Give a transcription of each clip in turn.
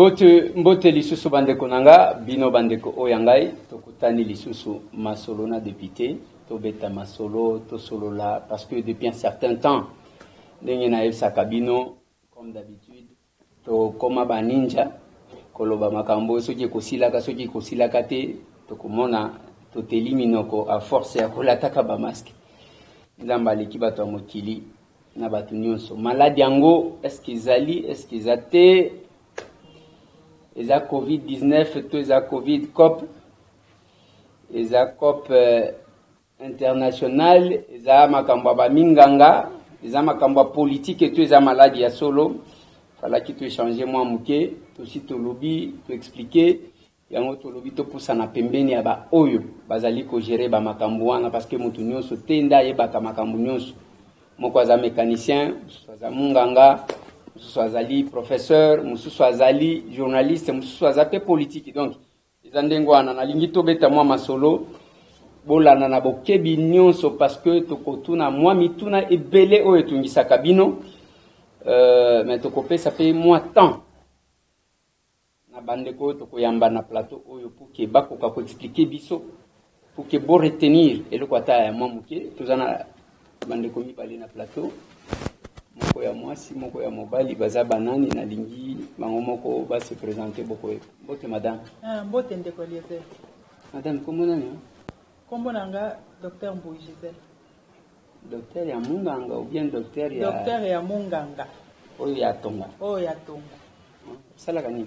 Mbote, mbote lisusu bandeko na nga, bino bandeko oyo ya ngai, tokutani lisusu masolo na depute, tobeta masolo, tosolola parce que depuis un certain temps ndenge nayebisaka bino comme d'habitude tokoma ba ninja koloba makambo soki ekosilaka soki ekosilaka te tokomona toteli minoko à force ya kolataka ba masque. Nzambe aleki bato ya mokili na bato nyonso. Maladi yango est-ce ezali est-ce eza te eza covid-19 to eza covid cop eza cop international eza makambo ya baminganga eza makambo ya politike to eza maladi ya solo falaki to échanger mwa moke tosi tolobi to expliquer yango tolobi topusana pembeni ya baoyo bazali kogere bamakambo wana parce que moto nyonso te nde ayebaka makambo nyonso moko aza mécanicien mosusu aza munganga mosusu azali professeur mosusu azali journaliste mosusu aza mpe politike donc eza ndenge wana nalingi tobeta mwa masolo bolanda na bokebi nyonso parce que tokotuna mwa mituna ebele oyo etungisaka bino mais tokopesa mpe mwa temps na bandeko oyo tokoyamba na plateau oyo pour que bakoka koexpliquer biso pour que bo retenir eloko ata ya mwa moke. Toza na bandeko mibale na plateau, moko ya mwasi moko ya mobali. Baza banani? Nalingi bango moko base présenter. Bokoyeba. Mbote madame. Ah, mbote ndeko Eliezer. Madame, kombo nani? Kombo na nga docteur Mboyi Gisèle. Docteur ya munganga ou bien docteur ya Docteur ya munganga. Oyo ya tonga? Oyo ya tonga. Osalaka nini?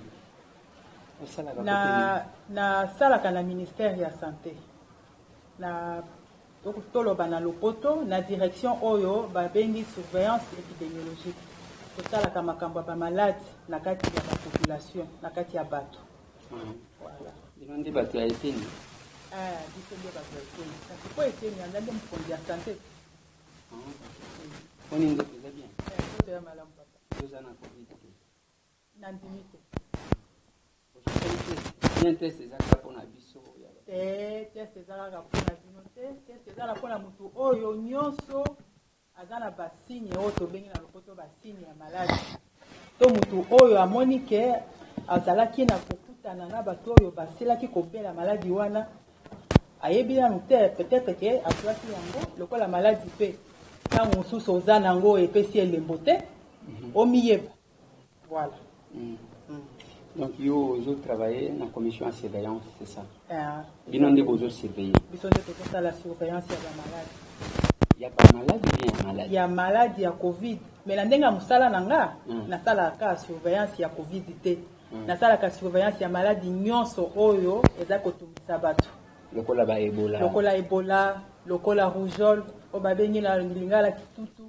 Osalaka Na nasalaka na ministère ya santé na toloba na lopoto na direction oyo babengi surveillance épidémiologique. Tosalaka makambo ya bamaladi na kati ya bapopulation, na kati ya bato. Voilà. Bino nde bato ya eteni? Ah, biso nde bato ya eteni, kasi po eteni aza nde mokonzi ya santé. Poni nzoto eza bien? Nzoto ya malamu papa. Oza na covid te? Nandimi te. Osali test bien? Test eza kaka mpona biso? Te, test eza kaka mpona bino te. Test ezala mpona motu oyo nyonso aza na basigne oyo tobengi na lopoto basigne ya maladi, to motu oyo amoni ke azalaki na kokutana na bato oyo basilaki kobela maladi wana, ayebi nanu te, peut-être ke azwaki yango lokola maladi. Mpe ntango mosusu oza nango, epesi elembo te, omiyeba. Voilà. Donc yo ozo travailler na commission ya surveillance, c'est ça? Ah. Bino nde bozo surveiller? Biso nde tozosala surveillance ya bamaladi. Ya bamaladi bien ya maladi? Ya maladi ya covid. Mais na ndenge ya mosala na nga, nasalaka kaka surveillance ya covid te. Nasalaka surveillance ya maladi nyonso oyo eza kotungisa bato. Lokola ba ebola? Lokola ebola, lokola rougeole oyo babengi na lingala kitutu.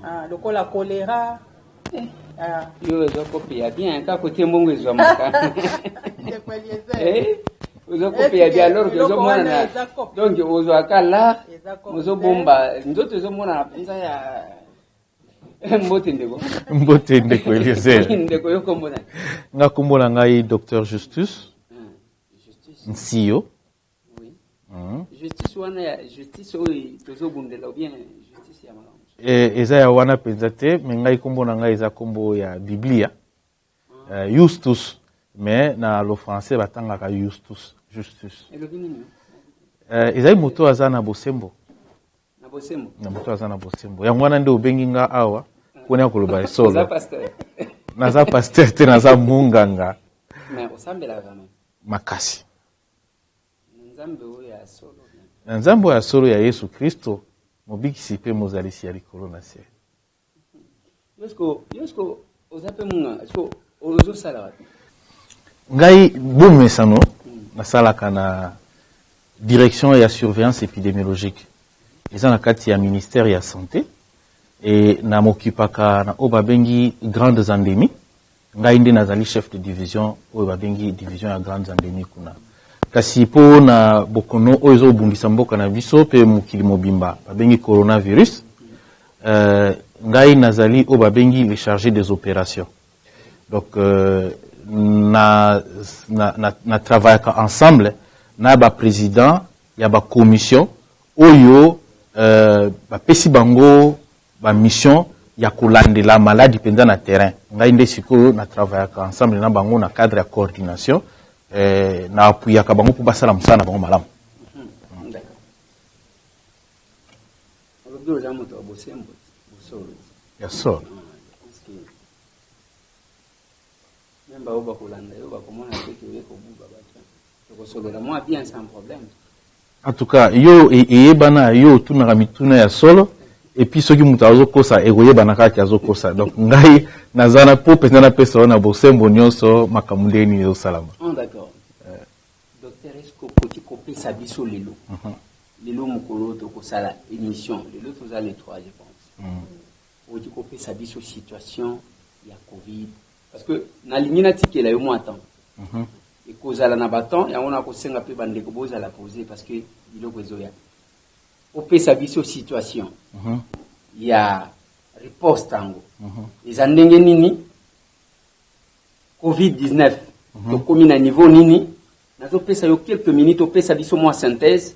Ah, lokola choléra. Ah. Yo oza kopeya bien kaka kotie mbongo ezwamaka. Ndeko Eliezer. Oza kopeya bien alors que ozomonana, donc ozwaka la ozobomba nzoto ezomonana mpenza ya mbote ndeko. Mbote ndeko Eliezer. Ndeko, yo kombo nani? Nga kombo na ngai docteur Justus Nsiyo. Oui. Justice wana ya justice oyo tozobundela ou bien justice ya malamu? Eza ya wana mpenza te, mais ngai kombo na ngai eza kombo ya biblia, Justus, mais na lo français batangaka Justus, Justus. Elobi nini? Ezali moto aza na bosembo. Na bosembo. Na moto aza na bosembo. Yango wana nde obengi nga awa mpona ya koloba esolo. Oza pasteur? Naza pasteur te, naza munganga. Mais osambelaka quand même? Makasi. Na Nzambe oyo ya solo? Na Nzambe oyo ya solo ya Yesu Kristo, mobikisi mpe mozalisi ya likolo na se. Yosko oza mpe munganga, siko ozosala wapi? Ngai bomesano nasalaka na direction ya surveillance épidémiologique, eza na kati ya ministère ya santé, e na mokipaka na oyo babengi grandes endémies. Ngai nde nazali chef de division oyo babengi division ya grandes endémies kuna. Kasi mpo na bokono oyo ezobundisa mboka na biso mpe mokili mobimba, babengi coronavirus, ngai nazali oyo babengi le chargé des opérations. Donc na travaillaka ensemble na baprésident ya bacommission oyo bapesi bango bamission. ya kolandela maladi mpenza na terrain. Ngai nde sikoyo na travaillaka ensemble na bango na cadre ya coordination, na appuyaka bango mpo basala mosala na bango malamu. D'accord. Olobi oza moto ya bosembo, bosolo. Ya solo. Parce que même bao bakolanda yo, bakomona te ke oye kobuba bato. Tokosolola mwa bien, sans problème. En tout cas, yo eyebana, yo otunaka mituna ya solo, et puis soki moto azokosa, ekoyebana kaka azokosa. Donc ngai naza na po mpenza napesa yo na bosembo nyonso makambo ndenge nini ezosalama. Oh, d'accord. Docteur, est-ce que okoki kopesa biso lelo, lelo mokolo oyo tokosala émission, lelo toza le 3, je pense, okoki kopesa biso situation ya Covid? Parce que nalingi natikela yo mwa temps, ekozala na batemps yango, nakosenga mpe bandeko bozala pose, parce que biloko ezoya. Opesa biso situation ya riposte yango eza ndenge nini, Covid-19 tokomi na niveau nini. Nazopesa yo quelques minutes, opesa biso mwa synthèse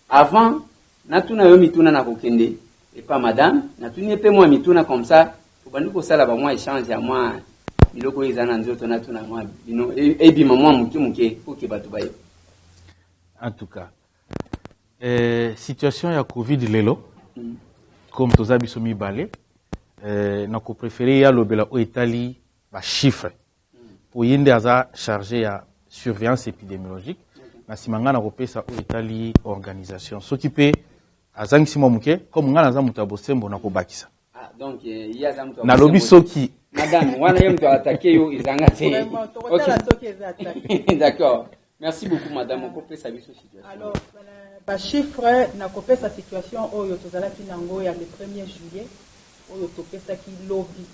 avant natuna yo mituna. Nakokende epa madame, natuni ye mpe mwa mituna, comme ça tobandi kosala bamwa échange ya mwa biloko oyo eza na nzoto. Natuna mwa bino, ebima mwa moke moke po ke bato bayeba. En tout cas, situation ya Covid lelo, comme toza biso mibale, nakopréférer ye alobela oyo etali bachiffre, po ye nde aza chargé ya surveillance épidémiologique. Na nsima ngai nakopesa oyo etali organisation. Soki mpe azangisi mwa moke, comme ngai naza moto ya bosembo, nakobakisa. Ah, donc ye aza moto ya Nalobi bosembo. soki Madame wana, ye moto attaquer yo, ezanga te. Vraiment, tokotala soki eza attaque. D'accord, merci beaucoup madame. Okopesa biso situation. Alors, bachiffre, nakopesa situation oyo tozalaki nango ya le 1er juillet, oyo topesaki lobi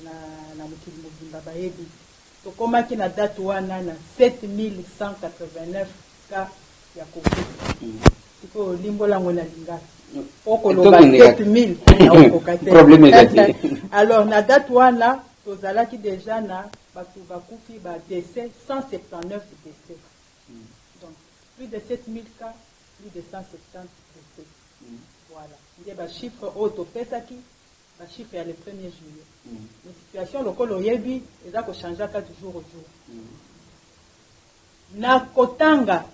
na mokili mobimba bayebi. Tokomaki na date wana na 7189 cas ya Covid. Sikoyo olimbola yango na lingala, okoloba Tokende kaka. 7000, naokoka te. Problème eza te. Alors, na date wana tozalaki déjà na bato bakufi, badécès, 179 décès. Donc plus de 7000 cas, plus de 170 décès. Voilà nde bachiffre oyo topesaki, bachiffre ya le 1er juillet. Mais situation, lokola oyebi, eza kochangeaka du jour au jour. Na kotanga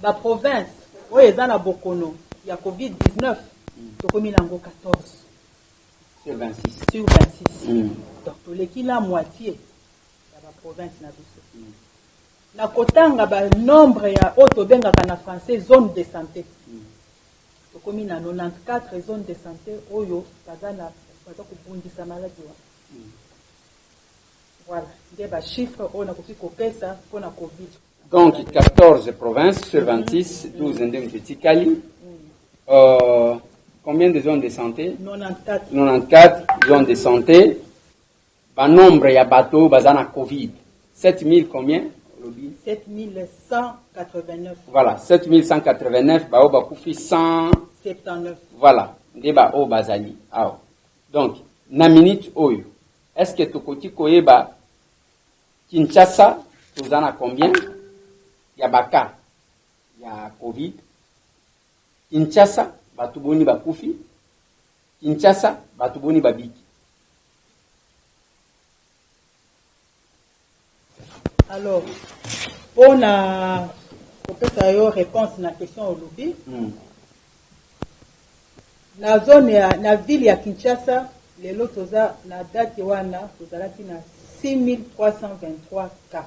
baprovince oyo eza na bokono ya Covid-19, tokomi nango 14 Sur 26. Sur 26. Donc toleki la moitié ya baprovince na biso. Na kotanga banombre ya oyo tobengaka na français zone de santé, tokomi na 94 zone de santé oyo baza kobundisa maladi wana. Voilà nde bachiffre oyo nakoki kopesa mpona Covid. Donc 14 provinces sur 26, 12 nde moto etikali. Combien de zones de santé? 94. 94 zones de santé. Banombre ya bato oyo baza na Covid, 7000 combien olobi? 7189. Voilà, 7189. Baoyo bakufi, 100 79. Voilà nde baoyo bazali awa. Donc na minute oyo, est ce que tokoki koyeba Kinshasa toza na combien ya bacas ya Covid? Kinshasa bato boni bakufi? Kinshasa bato boni babiki? Alors, mpona kopesa yo réponse na question olobi, na zone ya na ville ya Kinshasa, lelo toza na date wana, tozalaki na 6323 cas.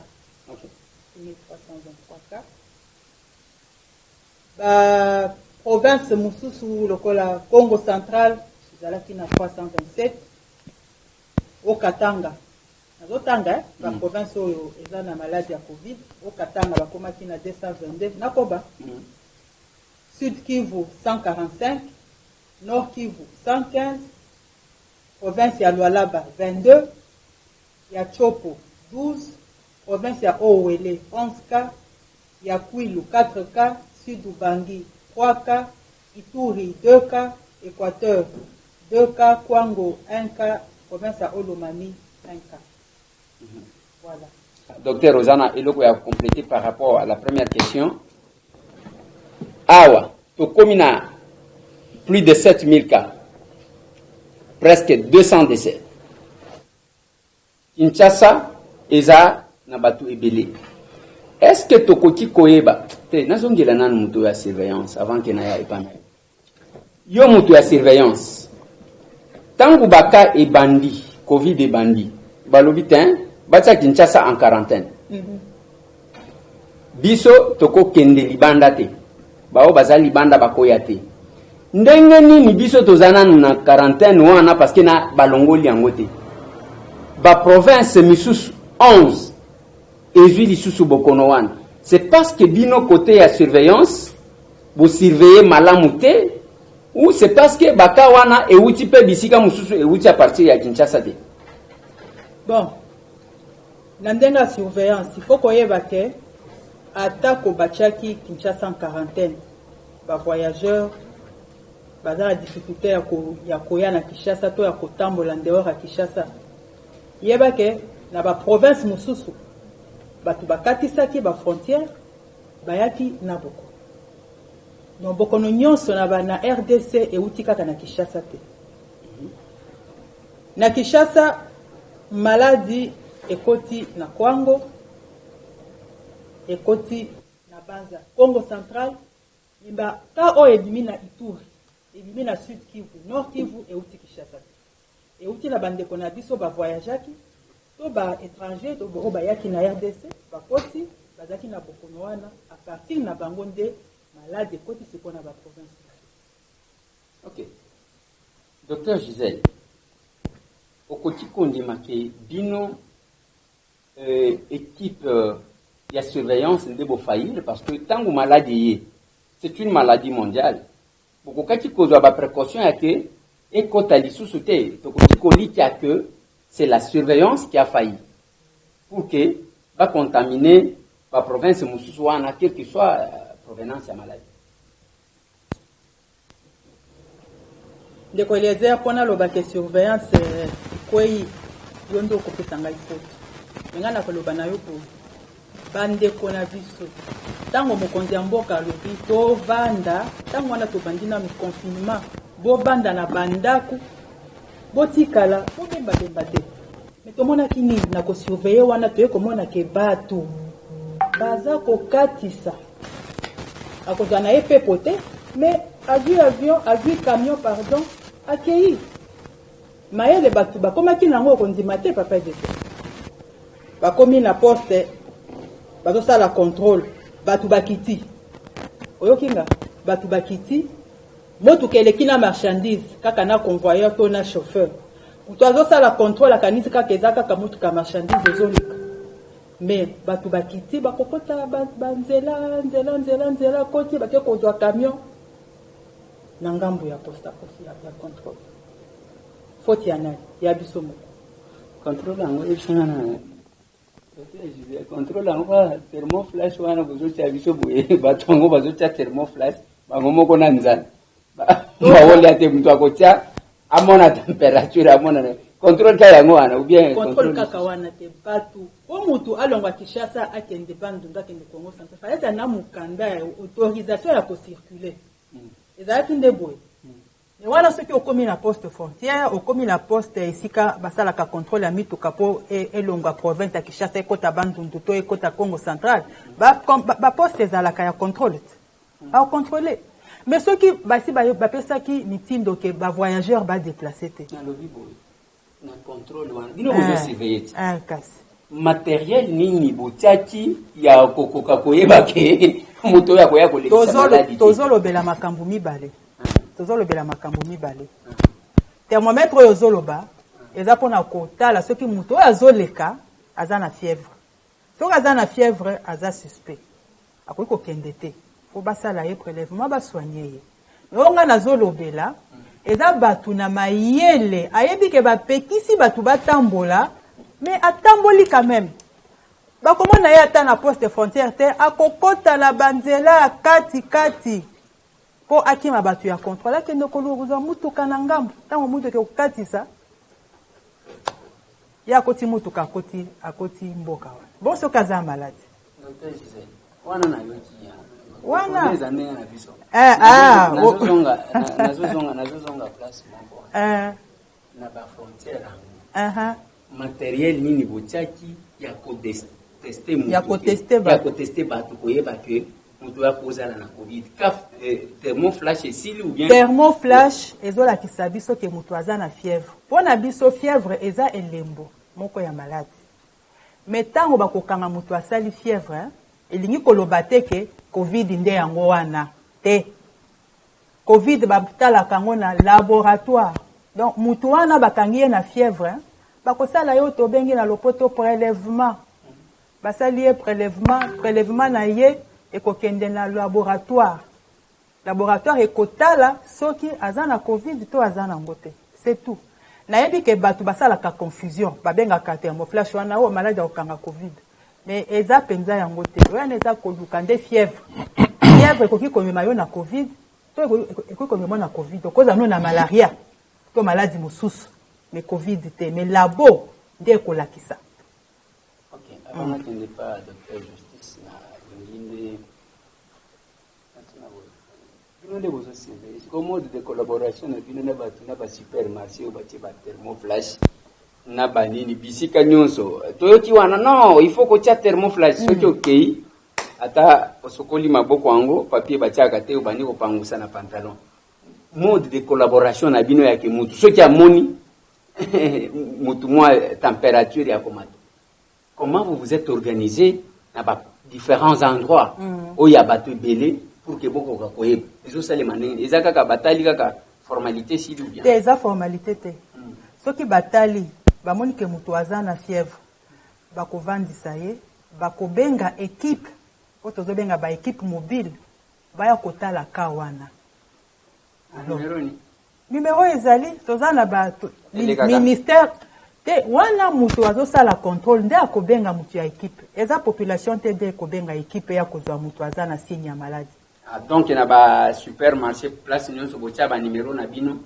6323 cas. Baprovince mosusu lokola Congo Central ezalaki na 327. Okatanga, nazotanga baprovince oyo eza na maladi ya Covid, Okatanga bakomaki na 222, nakoba, Sud Kivu 145, Nord Kivu 115, province ya Lualaba 22, ya Tshopo 12, province ya Haut-Uele 11 cas, ya Kwilu 4 cas, Sud Ubangi 3 cas, Ituri 2 cas, Équateur 2 cas, Kwango 1 cas, province ya Haut-Lomami 1 cas. Voilà. Docteur, oza na eloko ya compléter par rapport à la première question? Awa tokomi na plus de 7000 cas. Presque 200 décès. Kinshasa eza na bato ebele. Est-ce que tokoki koyeba te? Nazongela nanu moto ya surveillance avant ke naya epa na yo. Yo moto ya surveillance, ntango baka ebandi, Covid ebandi, balobi te batia Kinshasa en quarantaine. Biso tokokende libanda te, bao baza libanda bakoya te. Ndenge nini biso toza nanu na quarantaine wana? Parce que na balongoli yango te. Baprovince misusu 11 ezwi lisusu bokono wana. C'est parce que bino côté ya surveillance bosurveille malamu te, ou c'est parce que baka wana euti mpe bisika mosusu, euti à partir ya Kinshasa te? Bon, na ndenge ya surveillance, il faut koyeba ke atako batiaki Kinshasa en quarantaine, bavoyageur baza na difficulté ya koya na Kinshasa to ya kotambola en dehors ya Kinshasa. Yeba ke na baprovince mosusu bato bakatisaki bafrontière, bayaki na bokono. Donc bokono nyonso na RDC euti kaka na Kinshasa te. Na Kinshasa maladi ekoti na Kwango, ekoti na Banza, Congo Central. Me baka oyo ebimi na Ituri, ebimi na Sud Kivu, Nord Kivu, euti Kinshasa te. Euti na bandeko na biso bavoyageaki to baétranger to oyo bayaki na RDC, bakoti, bazalaki na bokono wana. À partir na bango nde maladi ekoti sikoyo na baprovince. Ok, docteur Gisèle, okoki kondima ke bino équipe ya surveillance nde bofaillir? Parce que ntango maladi eye, c'est une maladie mondiale, bokokaki kozwa baprécaution ya ke ekota lisusu te. Tokoki kolikia que c'est la surveillance qui a failli pour que bacontamine baprovince mosusu wana, quelle que soit provenance ya maladie? Ndeko Eliezer, mpo naloba ke surveillance ekwei, yo nde okopesa ngai faute. Me ngai nakoloba na yo boye: bandeko na biso, ntango mokonzi ya mboka alobi tovanda, ntango wana tobandi nanu confinement, bovanda na bandako, botikala, bobembabemba te. Me tomonaki nini na kosurveille wana? Toye komona ke bato baza kokatisa. Akozwa na ye pepo te, mais azwi avion, azwi camion, pardon, akei. Mayele bato bakomaki nango, okondima te, papa Eliezer, bakomi na poste, bazosala contrôle, bato bakiti. Oyoki nga? Bato bakiti, motuka eleki na marchandise kaka na convoyeur to na chauffeur. Moto azosala contrôle akanisi kaka eza kaka motuka marchandise ezoleka, mais bato bakiti, bakokota banzela, nzela, nzela, nzela, koti, bake kozwa camion na ngambo ya poste ya contrôle. Faute ya nani? Ya biso moko. Contrôle yango, ebisanga na contrôle yango, ba thermoflash wana bozotia biso boye, bato yango bazotia thermoflash bango moko na nzala, baolia te. Moto akotia, amona température, amona contrôle ka yango wana ou bien? Contrôle kaka wana te. Bato po mutu alongwa Kinshasa, akende Bandundu, akende Congo Central, fallait na mokanda ya autorisation ya kocircule. Ezalaki nde boye. Me wana soki okomi na poste frontière, okomi na poste esika basalaka contrôle ya mituka mpo elongwa province ya Kinshasa, ekota Bandundu to ekota Congo Central, baposte ezalaka ya contrôle te, bakocontrôle. Mais soki basi bapesaki mitindo ke bavoyageur badéplace te. Nalobi boye, na contrôle wana bino bozosurveille ti kasi matériel nini botiaki ya kokoka koyeba ke moto oyo akoya kolekisa maladi te? Tozolobela makambo mibale, tozolobela makambo mibale. Thermomètre oyo ozoloba eza mpona kotala soki moto oyo azoleka aza na fièvre. Soki aza na fièvre, aza suspect, akoki kokende te, po basala ye prélèvement, basoigne ye. Oyo ngai nazolobela eza bato na mayele, ayebi ke bapekisi bato batambola, mais atamboli quand même. Bakomona ye ata na poste frontière te, akokota na banzela ya kati kati mpo akima bato ya contrôle, akende kolozwa mutuka na ngambo. Ntango mutuka ekokatisa ye, akoti mutuka, akoti mboka wana. Bon, soki aza maladi? Docteur Gisèle, wana nayoki ya Wana. Eza ndenge na biso. Eh, ah, Nazozonga place moko. Na bafrontière yango, Aha. Matériel nini botiaki ya kotester mutu Ya te? kotester Ya bato. Kotester bato, koyeba ke moto ya kozala na Covid ka thermoflash esili ou bien? Thermoflash ezolakisa biso ke moto aza na fièvre. Mpo na biso, fièvre eza elembo moko ya maladi, mais ntango bakokanga moto asali fièvre, hein, elingi koloba te ke Covid nde yango wana te. Covid batalaka yango na laboratoire. Donc motu wana bakangi ye na fièvre, hein, bakosala ye oyo tobengi na lopoto prélèvement. Basali ye prélèvement, prélèvement na ye ekokende na laboratoire. Laboratoire ekotala soki aza na Covid to aza nango te, c'est tout. Nayebi ke bato basalaka confusion, babengaka thermoflash wana oyo maladi ya kokanga Covid, mais eza mpenza yango te. Wana eza koluka nde fièvre. Fièvre ekoki komema yo na Covid to ekoki komema na Covid, okozala no na malaria to maladi mosusu, mais Covid te. Mais labo nde ekolakisa. Ok, avant nakende pa docteur Justice, nalingi nde natuna boye: bino nde bozosurveiller siko, mode de collaboration na bino na bato na basupermarché oyo batie bathermoflash na banini bisika nyonso toyoki wana, non, il faut kotia thermoflash. Soki okei, ata osokoli maboko, yango papier batiaka te, obandi kopangusa na pantalon. Mode de collaboration na bino yake mutu soki amoni mutu mwa température ya komata, comment vous vous êtes organisé na ba différents endroits oyo ya bato ebele pour que bokoka koyeba ezosalema ndenge? Eza kaka batali kaka formalité sili ou bien? Te, eza formalité te. Soki batali, bamoni ke moto aza na fièvre, bakovandisa ye, bakobenga équipe oyo tozobenga baéquipe mobile, baya kotala ka wana. Alors, Numéro ni? Numéro ezali, toza na bato Elekaka. Ministère te wana, moto azosala contrôle nde akobenga moto ya équipe. Eza population te nde ekobenga équipe ya kozwa moto aza na signe ya maladi. Ah, donc na ba supermarché, place nyonso botia banimero na bino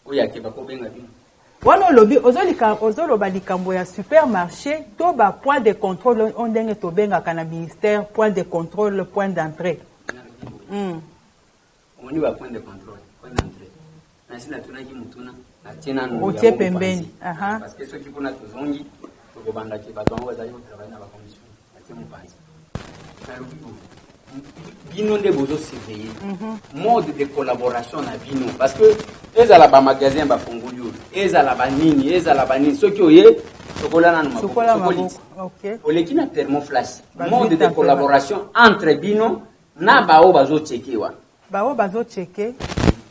oyo ake bakobenga bino? Wana olobi ozoloba likambo ya supermarché to ba point de contrôle oyo ndenge tobengaka na ministère, point de contrôle, point d'entrée. Omoni ba point de contrôle, point d'entrée, nasi natunaki mutuna, natie nanu Otie yango pembeni, mopanzi. Parce que soki kuna tozongi, tokobandaki bato yango bazali kotravailler na bacommission, natie mopanzi. Nalobi boye: bino nde bozosurveiller, mode de collaboration na bino, parce que ezala bamagasin bafongoli oyo, ezala banini, ezala banini, soki oye, sokola nanu maboko. Sokola Sokoli maboko, ok. Oleki na thermoflash. Bazwi Mode de température. Collaboration entre bino na baoyo bazochecker wana? Baoyo bazochecker,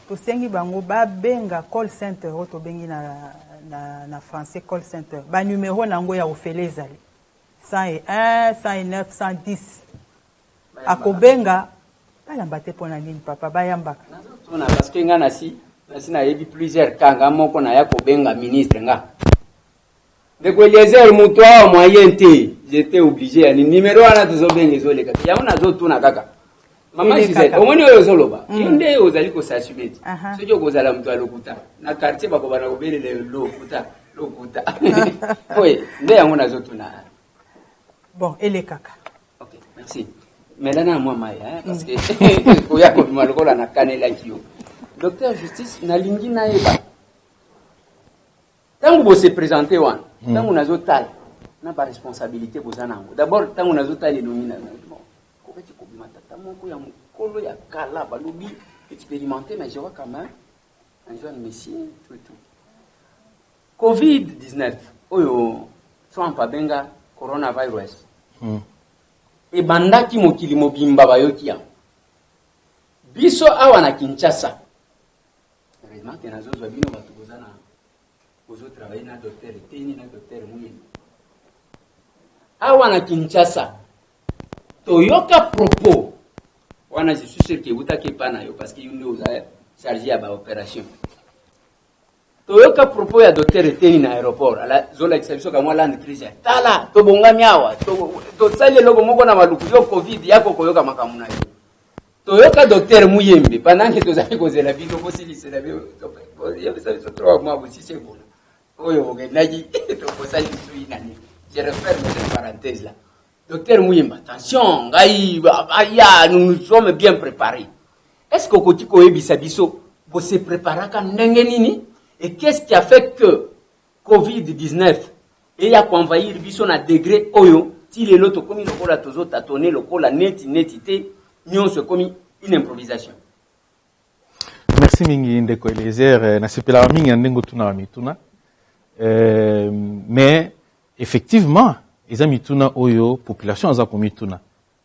tosengi bango babenga call center oyo tobengi na français call center. Banumero na yango ya ofele ezali 101, 109, 110. Akobenga, bayamba te. Mpo na nini, papa? Bayambaka. Nazotuna parce que nga nasi nayebi plusieurs cas. Nga moko naya kobenga ministre, nga ndeko Eliezer, moto awa moyen te, j'étais obligé ya ni numéro wana tozobenga, ezoleka te. Yango nazotuna kaka, mama Elekaka. Gisele. Omoni oyo ozoloba, yo nde ozali kosassumer te. Soki okozala moto ya lokuta na quartier, bakobana kobelela yo lokuta, lokuta. Oye nde yango nazotuna. Bon, elekaka. Ok, merci. Mela na mwa mai, hein, parce que oya kobima lokola nakanelaki yo. Docteur Justice, nalingi nayeba ntango bose présenter wana, ntango nazotala na baresponsabilité boza nango. D'abord, ntango nazotala elongi na bon, kokaki kobima tata moko ya mokolo ya kala, balobi expérimenté, mais je vois quand même un jeune monsieur, tout et tout. Covid-19 oyo Trump abenga coronavirus ebandaki mokili mobimba, bayoki yango. Biso awa na Kinshasa, heureusement ke nazozwa bino bato boza na bozotravailler na docteur Eteni, na docteur Muyeni. Awa na Kinshasa toyoka propos wana, je suis sûr ke eutaki epa na yo, parce que yo nde oza chargé ya baopération. Toyoka propos ya docteur Eteni na aéroport, azolakisa biso kamwa Land Cruiser: tala, tobongami awa, tosali eloko moko na Maluku. Yo Covid yako koyoka makambo na yo. Toyoka docteur Muyembe pendant que tozali kozela bino bosilisela, yebisa biso 3 mois bosisi Ebola oyo bokendaki, tokosali biso inani. Je referme cette parenthèse là. Docteur Muyembe, attention, ngai aya, nous nous sommes bien préparés. Est ce que okoki koyebisa biso bose préparaka ndenge nini et qu'est ce qui a fait que Covid-19 eya koenvahir biso na degré oyo ti lelo tokomi lokola tozotatone, lokola neti neti te, nyonso ekomi une improvisation? Merci mingi, ndeko Eliezer. Nasepelaka mingi na ndenge otunaka mituna. Mais effectivement, eza mituna oyo population aza komituna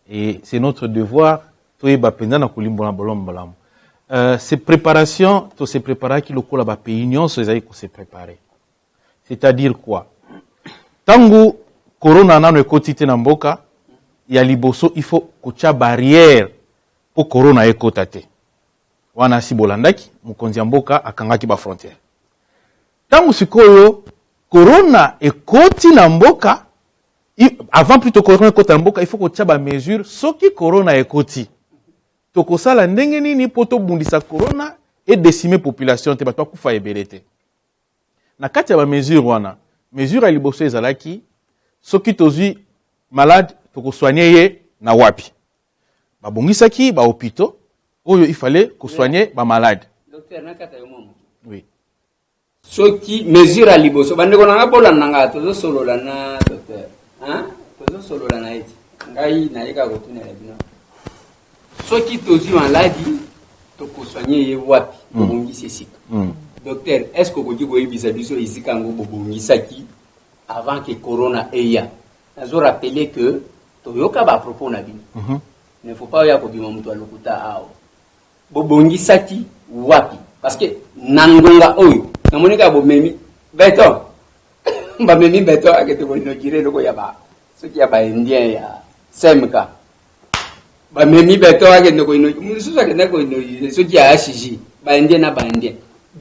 et c'est notre devoir toyeba mpenza na kolimbola bolamu bolamu. Ces préparation, tose préparaki lokola bapays nyonso ezali kose préparer. C'est-à-dire quoi? Ntango corona nano ekoti te na mboka, ya liboso, il faut kotia barrière mpo corona ekota te. Wana si bolandaki, mokonzi ya mboka akangaki bafrontière. Ntango sikoyo corona ekoti na mboka, avant plutôt corona ekota na mboka, il faut kotia bamesure. Soki corona ekoti, tokosala ndenge nini mpo tobundisa corona edécimer population te, bato bakufa ebele te? Na kati ya bamesure wana, mesure ya liboso ezalaki: soki tozwi malade, tokosoigner ye na wapi? Babongisaki bahôpitaux oyo il fallait kosoigner bamalade. Docteur, nakata yo mwa moke. Oui. Soki mesure ya liboso, bandeko na nga, bolanda nga, tozosolola na docteur, hein? Tozosolola na ye ti ngai nayeka kotunela bino: soki tozwi maladi, tokosoigner ye wapi? Bobongisi esika. Docteur, est ce que okoki koyebisa biso esika yango bobongisaki avant que corona eya? Nazorappeler que toyoka bapropos na bino. Ne faut pas oya kobima moto alokuta awa. Bobongisaki wapi? Parce que na ngonga oyo namoni kaka bomemi béton, bamemi béton, akete koinaugurer eloko ya ba soki ya baindien ya semka, bamemi béton, akende koinaugurer mosusu, akende koinaugurer soki ya HG, baindien na baindien.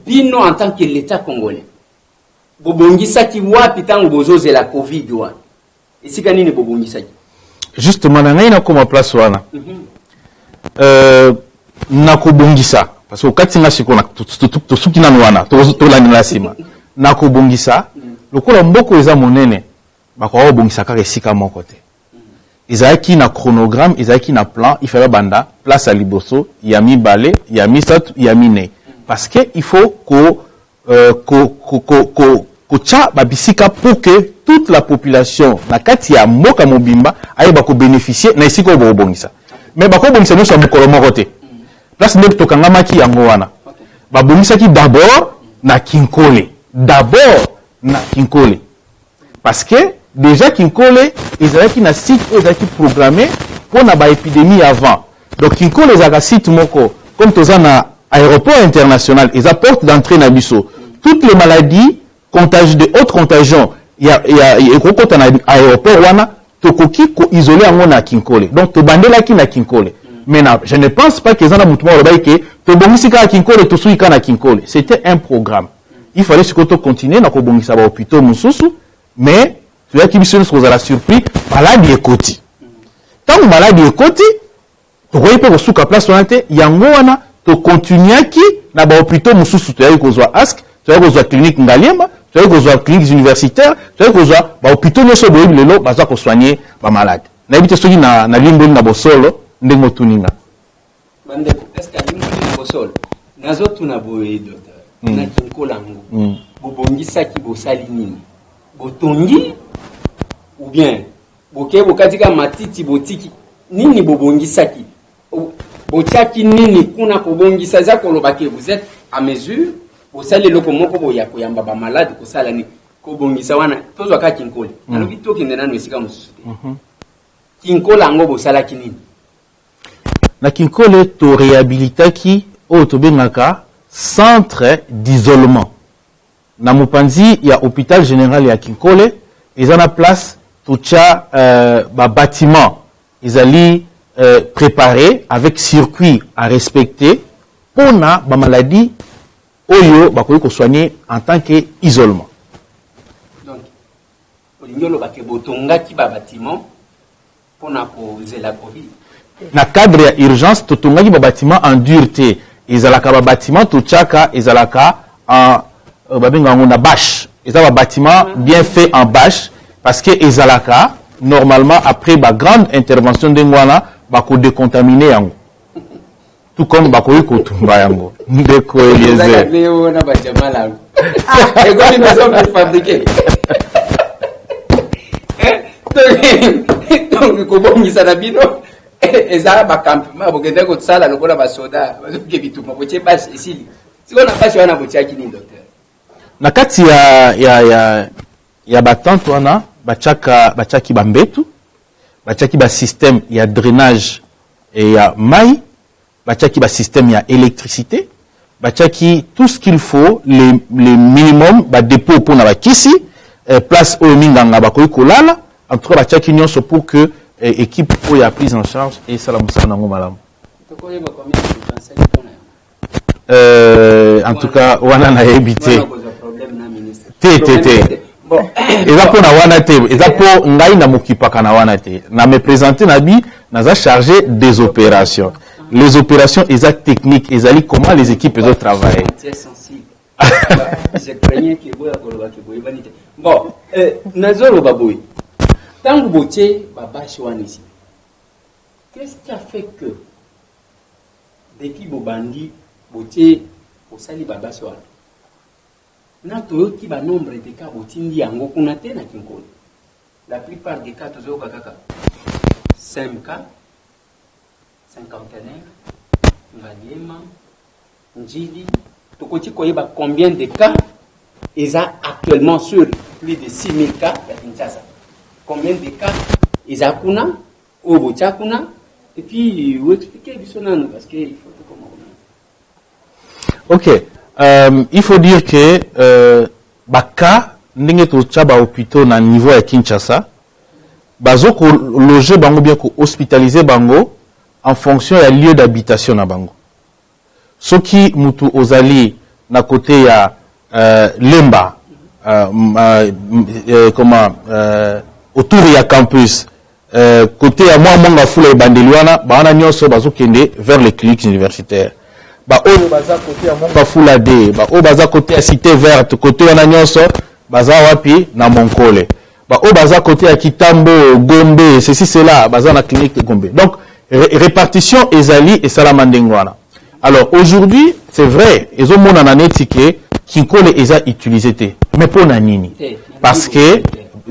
Bino, en tant que l'État congolais, bobongisaki wapi ntango bozozela Covid wana? Esika nini bobongisaki? Justement, na ngai nakóma place wana. Nakobongisa, parce que okati nga sikoyo, tosuki nanu wana, tolandela nsima. Nakobongisa, lokola mboka eza monene, bakoka kobongisa kaka esika moko te. Ezalaki na chronogramme, ezalaki na plan. Il fallait banda place ya liboso, ya mibale, ya misato, ya minei, parce que il faut ko ko ko ko ko kotya babisika pour que toute la population na kati ya mboka mobimba ayeba kobénéficier na esika oyo bokobongisa. Mais bakobongisa nyonso ya mokolo moko te. Place nde tokangamaki yango wana. Babongisaki d'abord na Kinkole, d'abord na Kinkole, parce que déjà Kinkole ezalaki na site oyo ezalaki programmé mpo na baépidémie avant. Donc Kinkole ezalaka site moko, comme toza na aéroport international, eza porte d'entrée na biso. Toutes les maladies de haute contagion ya ekokota na aéroport wana, tokoki koisoler yango na Kinkole. Donc tobandelaki na Kinkole. Mais je ne pense pas que eza na motu moko alobaki ke tobongisi kaka Kinkole, tosuki kaka na Kinkole. C'était un programme. Il fallait sikoyo tocontinuer na kobongisa bahôpitaux mosusu. Mais toyaki biso nyonso kozala surpris, maladi ekoti. Ntango maladi ekoti, tokoki mpe kosuka place wana te. Yango wana tokontinuaki na bahôpitaux mosusu. Toyaki kozwa ASK, toyaki kozwa clinique Ngaliema, toyaki kozwa cliniques universitaire, toyaki kozwa bahôpitaux nyonso boyebi lelo baza kosoigner bamalade. Nayebi te soki nalimboli na bosolo ndenge otuni nga. Bandeko, est-ce alimboli na bosolo? Nazotuna boye, docteur. Na Kinkole yango, bobongisaki, bosali nini? Botongi ou bien boke bokatika matiti, botiki nini? Bobongisaki, botiaki nini kuna? Kobongisa eza koloba ke vous êtes à mesure, bosali eloko moko boya koyamba bamalade, kosala nini? Kobongisa wana, tozwa kaka Kinkole. Nalobi tokende nano esika mosusu te. Kinkole yango, bosalaki nini? Na Kinkole, toréhabilitaki oyo tobengaka centre d'isolement na mopanzi ya hôpital général ya Kinkole. Eza na place totya babâtiment ezali préparé avec circuit à respecter mpona bamaladie oyo bakoki kosoigner en tant que isolement. Donc olingi oloba ke botongaki babâtiment mpona kozela Covid? Na cadre ya urgence, totongaki babâtiment en dur te. Ezalaka babâtiment totiaka, ezalaka en babengaka yango na bâche. Eza babâtiment bien fait en bâche, parce que ezalaka normalement, après bagrande intervention ndenge wana, bakodécontaminer yango. Tout comme bakoki kotumba yango, ndeko Eliezer. Na bajamala ekomi maison préfabriqué. Donc kobongisa na bino eza bacampement, bokende kosala lokola basoda bazoke bitumba, botie bâche, esili. Sikoyo na bâche wana botiaki nini, docteur? Na kati ya batente wana batiaka, batiaki bambetu, batiaki basystème ya drainage e ya mai, batiaki basystème ya électricité, batiaki tout ce qu'il faut, les minimum, badépôt mpona bakisi, place oyo minganga bakoki kolala. En tout cas batiaki nyonso pour que équipe oyo ya prise en charge esala mosala nango malamu. Tokoyeba combien dépensaki mpona yango? En tout cas wana nayebi te. Wana kozwa problème na ministre. Te, te, te. Bon. Eza mpo na wana te, eza mpo ngai na mokipaka na wana te. Na me présente na bi naza chargé des opérations. Les opérations eza technique, ezali comment les équipes ezotravailler. Matière sensible, je craignais ke boya koloba ke boyebani te. Bon, nazoloba boye, ntango botie babâche wana esi, qu'est-ce qui a fait que depuis bobandi botie, bosali babâche wana, na toyoki banombre de cas botindi yango kuna te na Kinkole? La plupart des cas tozoyoka kaka 5 cas, Cinquantenaire, Ngaliema, Njili. Tokoki koyeba combien de cas eza actuellement sur plus de 6000 cas ya Kinshasa? Combien de cas eza kuna oyo botia kuna? Et puis oexplique biso nano, parce que il faut tokoma kuna. Ok, il faut dire que bacas ndenge totya bahôpitaux na niveau ya Kinshasa, bazo kologer bango bien, kohospitaliser bango en fonction ya lieu d'habitation na bango. Soki mutu ozali na côté ya Lemba, comment, autour ya campus, côté ya mwa Mont Ngafula, ebandeli wana, bawana nyonso bazokende vers les cliniques universitaires. Baoyo baza côté ya Mont Ngafula d, baoyo baza côté ya Cité Verte, côté wana nyonso baza wapi? Na Monkole. Baoyo baza côté ya Kitambo, Gombe, ceci, cela, baza na clinique Gombe. Donc répartition ezali esalama ndenge wana. Alors aujourd'hui, c'est vrai, ezomonana neti ke Kinkole eza utilisé te. Mais mpo na nini? Parce que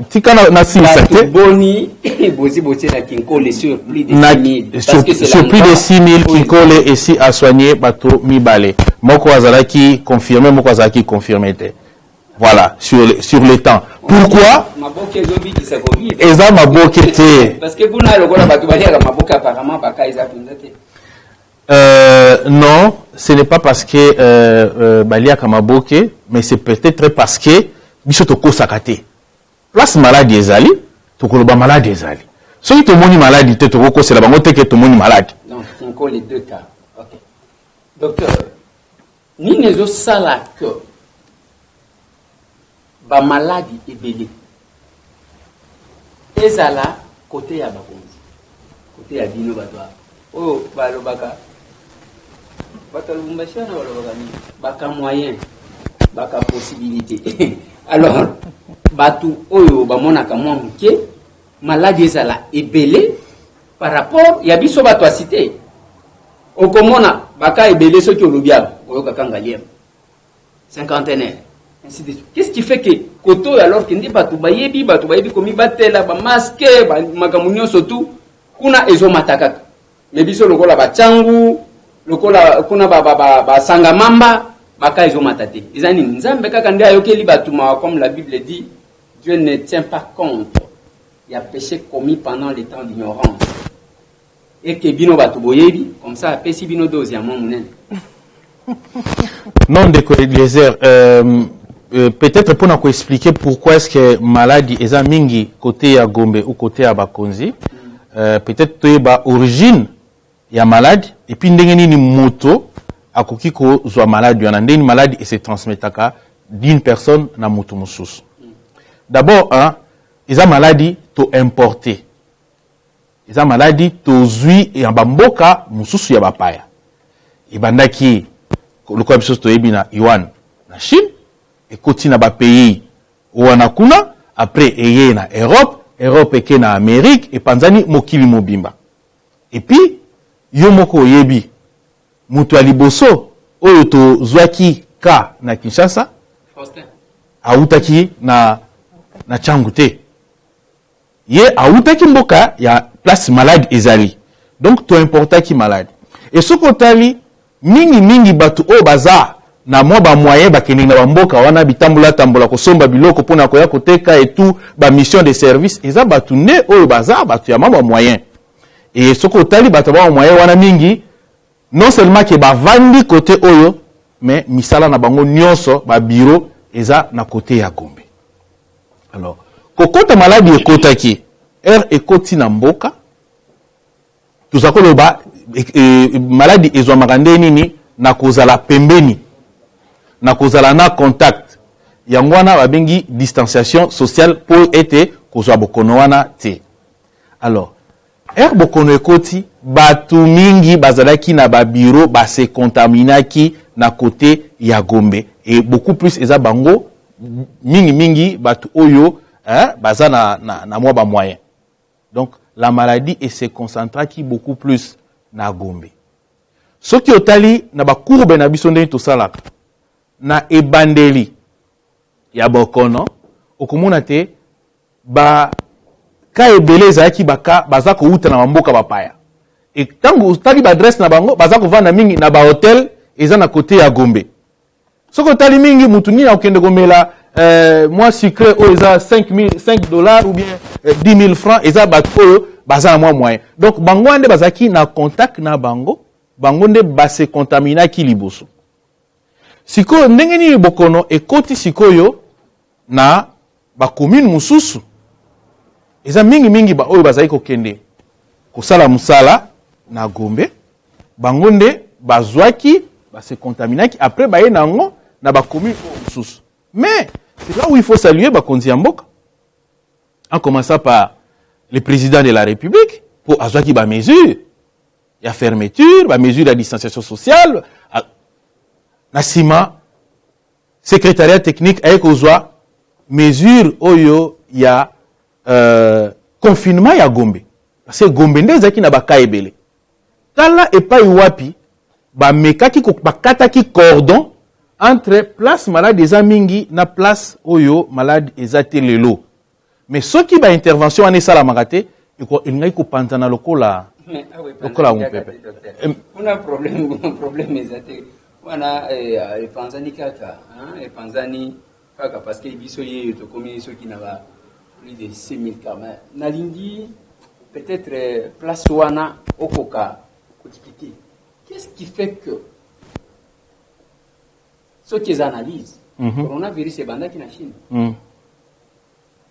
tika na silisa te. Boni bozi botie na Kinkole sur plus de 6000? Sur plus de 6000, Kinkole esi asoigné bato mibale: moko azalaki confirmé, moko azalaki confirmé te. Voilà, sur le temps. Pourquoi? Maboke ezobikisa Covid? Eza maboke te. Parce que kuna lokola bato baliaka maboke, apparemment baka eza mpenza te. Non, ce n'est pas parce que baliaka maboke, mais c'est peut-être parce que biso tokosaka te. Place maladi ezali, tokoloba maladi ezali. Soki tomoni maladi te, tokokosela bango te ke tomoni maladi. Donc Kinkole, deux cas. Ok. Docteur, nini ezosala que bamaladi ebele ezala kote ya bakonzi, kote ya bino bato oyo balobaka, bato ya Lubumbashi wana balobaka nini, baka moyen, baka possibilité? Alors bato oyo bamonaka mwa moke, maladi ezala ebele par rapport ya biso bato ya cité. Okomona baka ebele, soki olobi awa, oyokaka Ngaliema, Cinquantenaire, ainsi de suite. Qu'est-ce qui fait que koto oyo, alors que nde bato bayebi komibatela, bamasque, makambo nyonso tu, kuna ezomata kaka? Me biso lokola bacangu, lokola kuna basanga mamba, baka ezomata te. Eza nini? Nzambe kaka nde ayokeli bato mawa. Comme la Bible dit, Dieu ne tient pas compte ya péché commis pendant le temps d'ignorance. Eke bino bato boyebi, comme ça apesi bino dose ya mwa monene. Non, ndeko Eliezer, peut-être mpona koexpliquer pourquoi est-ce que maladie eza mingi côté ya Gombe ou côté ya bakonzi, peut-être toyeba origine ya maladie et puis ndenge nini moto akoki kozwa maladie wana, ndenge nini maladie ese transmetaka d'une personne na moto mosusu. D'abord, hein, eza maladie to importé, eza maladie tozwi ya bamboka mosusu ya bapaya. Ebandaki lokola biso toyebi na Yuan na Chine, ekoti na bapays wana kuna, après eye na Europe, Europe eke na Amérique, epanzani mokili mobimba. Et puis yo moko oyebi Moto ya liboso oyo tozwaki cas na Kinshasa awutaki na na Tshangu te. Ye awutaki mboka ya place malade ezali. Donc to importaki malade. Et soki otali mingi mingi bato oyo baza na mwa ba moyen bakendeki na ba mboka wana bitambola tambola kosomba biloko pona koya koteka et tout ba mission de service eza bato nde oyo baza bato ya mwa ba moyen. Et soki otali bato ya ba moyen wana mingi non seulement que bavandi cote oyo mais misala na bango nionso ba bureau eza na cote ya Gombe. Alors kokota maladi ekotaki heure ekoti na mboka toza koloba e, e, maladi ezwamaka nde nini na kozala pembeni na kozala na contact yango wana babengi distanciation sociale mpo ete kozwa bokono wana te. Alors Heure bokono ekoti, batu mingi bazalaki na ba bureaux ba se contaminaki na cote ya Gombe et beaucoup plus eza bango mingi mingi batu oyo hein, baza na, na, na mwa ba moyens. Donc la maladie e se concentraki beaucoup plus na Gombe. Soki otali na ba courbe na biso ndenge tosalaka na ebandeli ya bokono, okomona te Ba cas ebele ezalaki ba cas baza kowuta na ba mboka ba paya et tango otali ba adresse na bango baza kovanda mingi na ba hotel eza na cote ya Gombe. Soki otali mingi mutu nini akokende komela euh, mwa sucre oyo eza 5 dollars ou bien 10 000 francs eza bato oyo baza na mwa moyen. Donc bango wana nde bazalaki na contact na bango, bango nde ba se contaminaki liboso. Sikoyo ndenge nini bokono ekoti sikoyo na ba commune mosusu? Eza mingi mingi ba oyo bazali kokende kosala mosala na Gombe, bango nde bazwaki ba se contaminaki après baye na yango na ba commune oyo mosusu. Mais c'est là où il faut saluer bakonzi ya mboka, en commençant par le président de la République po azwaki ba mesures ya fermeture, ba mesures ya distanciation sociale. Na sima secrétariat technique aye kozwa mesure oyo ya confinement ya Gombe, parce que Gombe nde ezalaki na ba cas ebele. Tala epai wapi bamekaki bakataki cordon entre place malade eza mingi na place oyo malade eza te lelo. Mais soki ba intervention wana esalamaka te, elingaki kopanzana lokola lokola mopepe. Kuna problème problème eza te wana, epanzani kaka, epanzani kaka parce que biso yeyo tokomi soki na ba plus de 6000 cas. Mais nalingi peut-être place wana okoka koexpliquer qu'est-ce qui fait que soki eza analyse coronavirus ebandaki na Chine.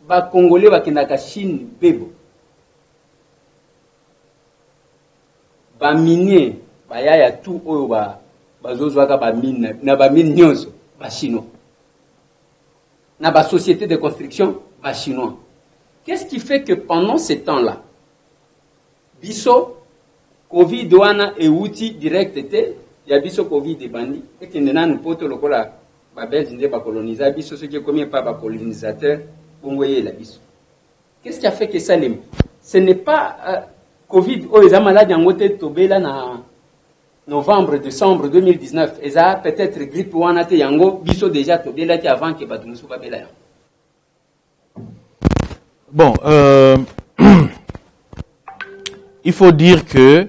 Ba Congolais bakendaka Chine bebo. Ba minier bayaya tout oyo ba bazozwaka ba mine na ba mine nyonso ba chinois. Na ba société de construction ba chinois. Qu'est-ce qui fait que pendant ce temps-là biso Covid wana ewuti direct te ya biso Covid ebandi ekende nanu poto lokola ba belge nde ba colonisa biso soki ekomi epa ba colonisateur bongo eyela biso. Qu'est-ce qui a fait que esalema? Ce n'est pas Covid oyo eza malade yango te tobela na novembre décembre 2019 eza peut-être grippe wana te yango biso déjà tobelaki avant que bato mosusu babela yango. Bon, il faut dire que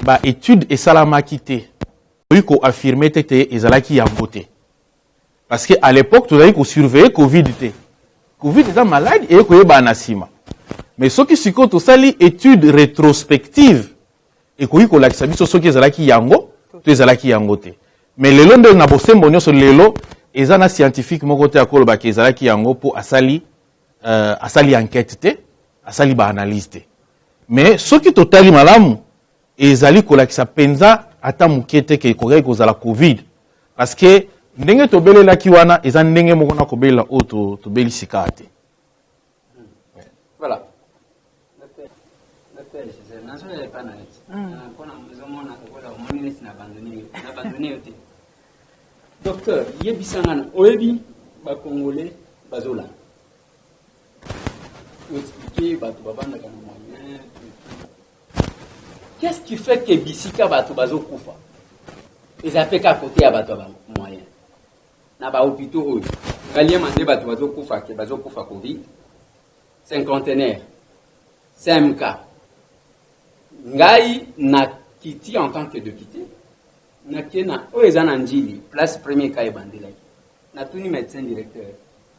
ba étude esalamaki te. Tokoki ko affirmer te te ezalaki yango te. Parce que à l'époque tozalaki ko surveiller Covid te. Covid eza malade eye koyebana na nsima. Mais soki sikoyo tosali étude rétrospective ekoki kolakisa biso soki ezalaki yango to ezalaki yango te. Mais lelo nde na bosembo nyonso lelo eza na scientifique moko te akoloba ke ezalaki yango po asali asali enquête te, asali ba analyse te. Mais soki totali malamu ezali kolakisa penza ata moke te ke ekokaki kozala Covid, parce que ndenge tobelelaki wana eza ndenge moko na kobelela oyo tobeli sika te. Voilà. Docteur Gisèle, nazoya epa na yo ti. Mpona ozomona lokola omoni neti na abandonne yo. Na abandonne yo te. Docteur, yebisa nga na oyebi ba Congolais bazolanda. Oexpliquer bato bavandaka na moyen. Qu'est-ce qui fait que bisika bato bazokufa eza mpe kaka kote ya bato ya bamoyen na bahôpitaux oyo Ngaliema nde bato bazokufa ke bazokufa Covid, Cinquantenaire, CMK. Ngai nakiti en tant que député, nake na oyo eza na Njili, place premier cas ebandelaki. Natuni médecin directeur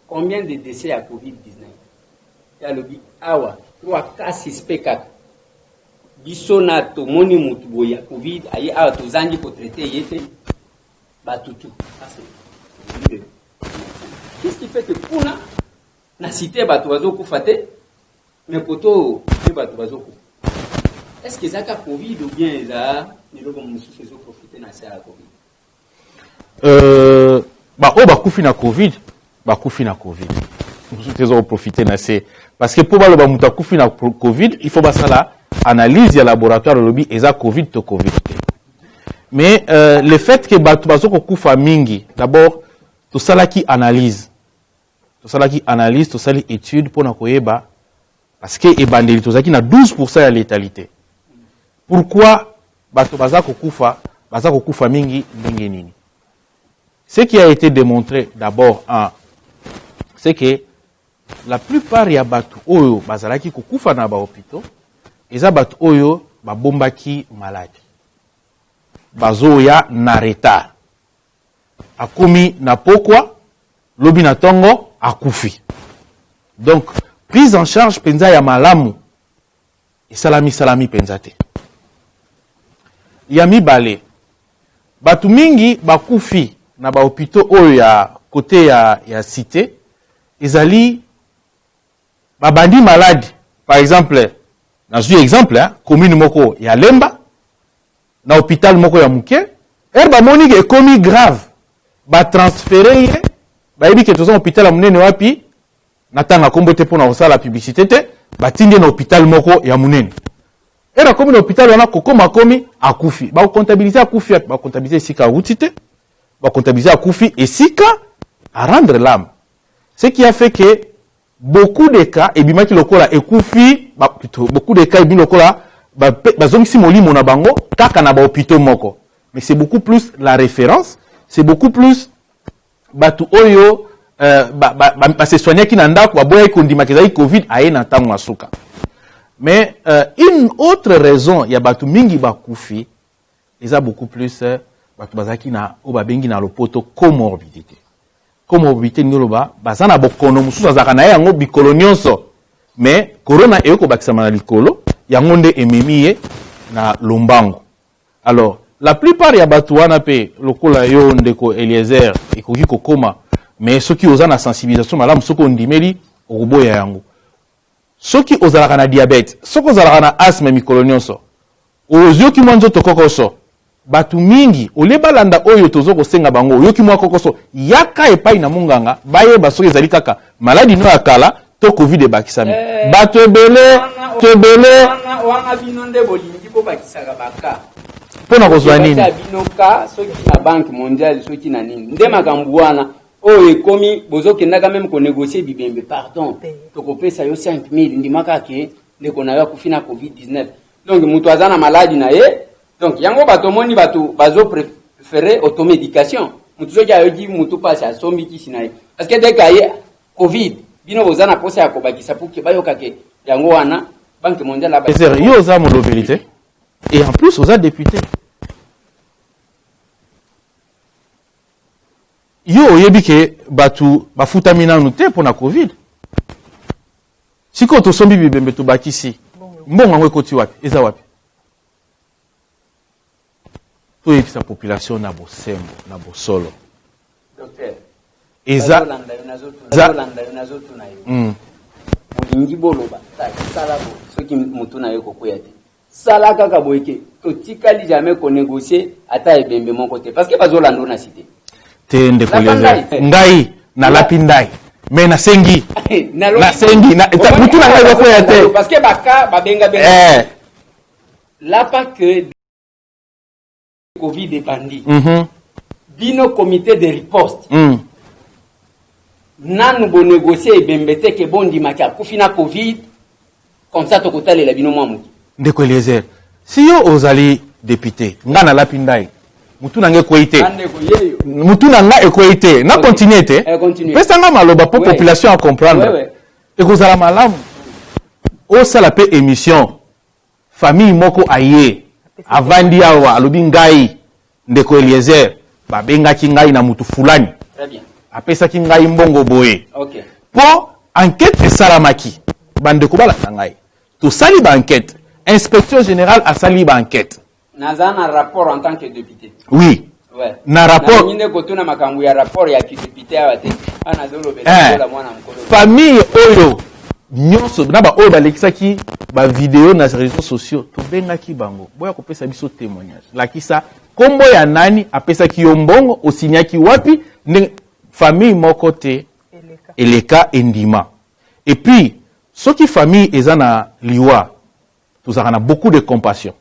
combien de décès ya Covid-19. Ye alobi awa 3 cas suspect kaka. Biso na tomoni mutu boye ya Covid aye awa, tozangi kotraiter ye te, batutu. Qu'est-ce qui fait que kuna na cité bato bazokufa te, mais koto oyo nde bato bazokufa? Est ce que ezaka Covid ou bien eza eloko mosusu ezoprofiter na se ya Covid? Baoyo bakufi na Covid, bakufi na Covid. Mosusu te eza koprofiter na se, parce que mpo baloba moto akufi na Covid, il faut basala analyse ya laboratoire, olobi eza Covid to Covid te. Mais le fait que bato bazo kokufa mingi, d'abord tosalaki analyse, tosalaki analyse, tosali étude mpona koyeba, parce que ebandeli tozalaki na 12 ya létalité. Pourquoi bato baza kokufa, baza kokufa mingi ndenge nini? Ce qui a été démontré d'abord, un, c'est que la plupart ya bato oyo bazalaki kokufa na bahôpitaux eza bato oyo babombaki maladi, bazoya na retard, akomi na pokwa, lobi na ntongo akufi. Donc prise en charge mpenza ya malamu esalami salami mpenza te. Ya mibale, bato mingi bakufi na bahôpitaux oyo ya kote ya cité ezali babandi maladi. Par exemple, nazwi exemple, hein, commune moko ya Lemba, na hôpital moko ya moke, ere bamoni ke ekomi grave, batransférer ye, bayebi ke toza hôpital ya monene wapi, natanga nkombo te mpona kosala publicité te, batindi ye na hôpital moko ya monene. Ere akomi na hôpital wana, kokoma akomi, akufi. Bakocomptabiliser akufi, bakocomptabiliser esika awuti te, bakocomptabiliser akufi esika arendre l'âme. Ce qui a fait que beaucoup de cas ebimaki lokola ekufi plutôt, beaucoup de cas ebimi lokola bazongisi molimo na bango kaka na bahôpitaux moko. Mais c'est beaucoup plus la référence, c'est beaucoup plus bato oyo basesoignaki na ndako, baboyaki kondimaka ezalaki Covid, aye na ntango ya suka. Mais une autre raison ya bato mingi bakufi eza beaucoup plus bato bazalaki na oyo babengi na lopoto comorbidité. Comorbidité ndenge oloba, baza na bokono mosusu, azalaka na ye yango bikolo nyonso, mais corona eyoki kobakisama na likolo, yango nde ememi ye na lombango. Alors la plupart ya bato wana mpe, lokola yo ndeko Eliezer, ekoki kokóma, mais soki oza na sensibilisation malamu, soki ondimeli, okoboya yango. Soki ozalaka na diabète, soki ozalaka na asthme, mikolo nyonso oyoki mwa nzoto kokoso, bato mingi olie balanda oyo tozo kosenga bango, oyoki mwa kokoso, yaka epai na monganga, bayeba soki ezali kaka maladi no ya kala to Covid ebakisami. Bato ebele to ebele wana bino nde bolingi bobakisaka baka mpo na kozwa nini? Batia bino ka soki na Banque mondiale, soki na nini, nde makambo wana oyo ekomi bozokendaka même konégocier bibembe. Pardon, tokopesa yo 5000, ndimaka ke ndeko na yo akufi na Covid-19. Donc moto aza na maladi na ye, donc yango bato omoni bato bazopréférer automédication. Moto soki ayoki motu mpasi, asombi kisi na ye, parce que dès aye Covid, bino boza na posa ya kobakisa pour ke bayoka ke yango wana Banque mondiale. Yo oza molobeli te, et en plus oza député. Yo oyebi ke bato bafutami nanu te mpo na Covid. Sikoyo tosombi bibembe, tobakisi mbongo, yango ekoti wapi? Eza wapi? Toyebisa population na bosembo, na bosolo. Eza nazotuna yo. Bolingi boloba, sala bo soki motu na yo ekokwea te, sala kaka boye ke totikali jamais konégocier ata ebembe moko te, parce que bazolanda na cité. Te, ndeko, ngai nalapi ndai, mais nasengi, nasengi mutu na ngai ekokwea te. Parce que baka babengabenga lapa que Covid ebandi. Bino comité de riposte, nanu bonégocier ebembe te ke bondimaki akufi na Covid, comme ça tokotalela bino mwa moke. Ndeko Eliezer, Si yo ozali député, nga nalapi ndai, mutu na nga ekwei te. Bandeko yeyo. Mutu na nga ekwei te. Na Ok. continue te. Eh, continue. Pesa nga maloba po Ouais. population a comprendre. Ouais, ouais. Ekozala malamu. Osala pe émission. Famille moko aye. Avandi awa alobi ngai ndeko Eliezer babengaki ngai na mutu fulani. Très bien. Apesaki ngai mbongo boye. Ok. Po enquête esalamaki, bandeko balanda ngai, tosali ba enquête, inspection générale asali ba enquête. Naza na rapport en tant que député. Oui. Ouais. Na rapport. Nalingi nde kotuna makambo ya rapport ya kidéputé awa te. Awa nazolobela Eh. lokola mwana mokolo. Famille oyo nyonso na ba oyo balekisaki ba vidéo na réseaux sociaux, tobengaki bango boya kopesa biso témoignage. Lakisa kombo ya nani apesaki yo mbongo, osignaki wapi, ndenge famille moko te Eleka. Eleka endima. Et puis soki famille eza na liwa, tozalaka na beaucoup de compassion.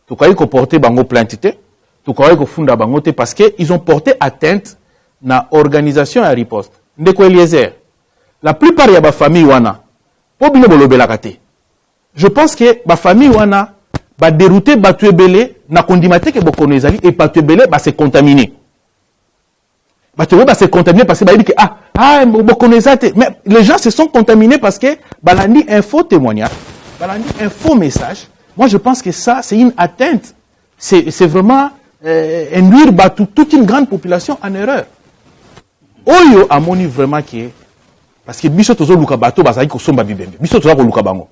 Tokoki koporter bango plainte te, tokoki kofunda bango te, parce que ils ont porté atteinte na organisation ya riposte. Ndeko Eliezer, la plupart ya bafamille wana, mpo bino bolobelaka te, je pense que bafamille wana badérouter bato ebele na kondima te ke bokono ezali, e bato ebele base contaminer. Bato ebele base contaminer parce que bayebi ke ah, bokono eza te, mais les gens se sont contaminés parce que balandi un faux témoignage, balandi un faux message. Moi, je pense que ça, c'est une atteinte, c'est vraiment induire bato, toute une grande population, en erreur. Oyo amoni vraiment ke, parce que biso tozoluka bato bazalaki kosomba bibembe, biso toza koluka bango.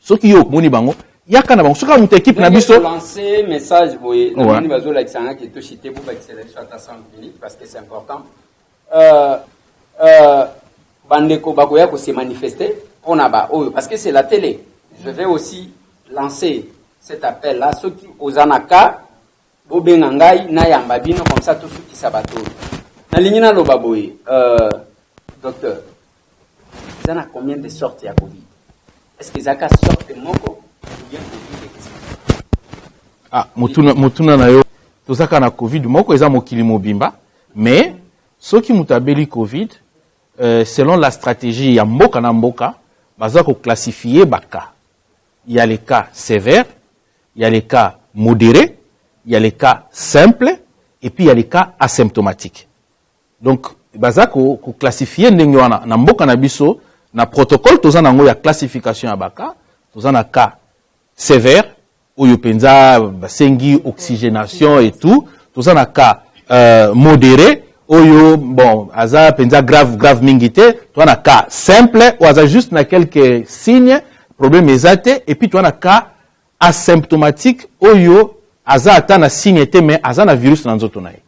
Soki yo omoni bango, yaka na bango. Soki moto équipe na biso Lancer message boye, namoni bazolakisa nga ke toshite, bobakisela biso ata 5 minutes parce que c'est important. Bandeko bakoya kose manifester mpona baoyo, parce que c'est la télé, je vais aussi lancer cet appel là. Soki oza na cas, bobenga ngai, nayamba bino, comme ça tosukisa bato oyo. Nalingi naloba boye, docteur, eza na combien de sortes ya Covid? Est ce que ezalaka sorte moko ou bien Covid ekeseni? Ah, motuna na yo, toza kaka na Covid moko, eza mokili mobimba. Mais soki moto abeli Covid, selon la stratégie ya mboka na mboka, baza koclassifier bacas. Il y a les cas sévères, il y a les cas modérés, il y a les cas simples et puis il y a les cas asymptomatiques. Donc baza koclassifier ndenge wana. Na mboka na biso, na protocole toza nango ya classification ya bacas, toza na cas sévère oyo mpenza basengi oxygénation et tout, toza na cas modéré oyo, bon, aza mpenza grave grave mingi te, toza na cas simple oyo aza juste na quelques signes, problème eza te, et puis toza na cas asymptomatique oyo aza ata na signe te, mais aza na virus na nzoto na ye.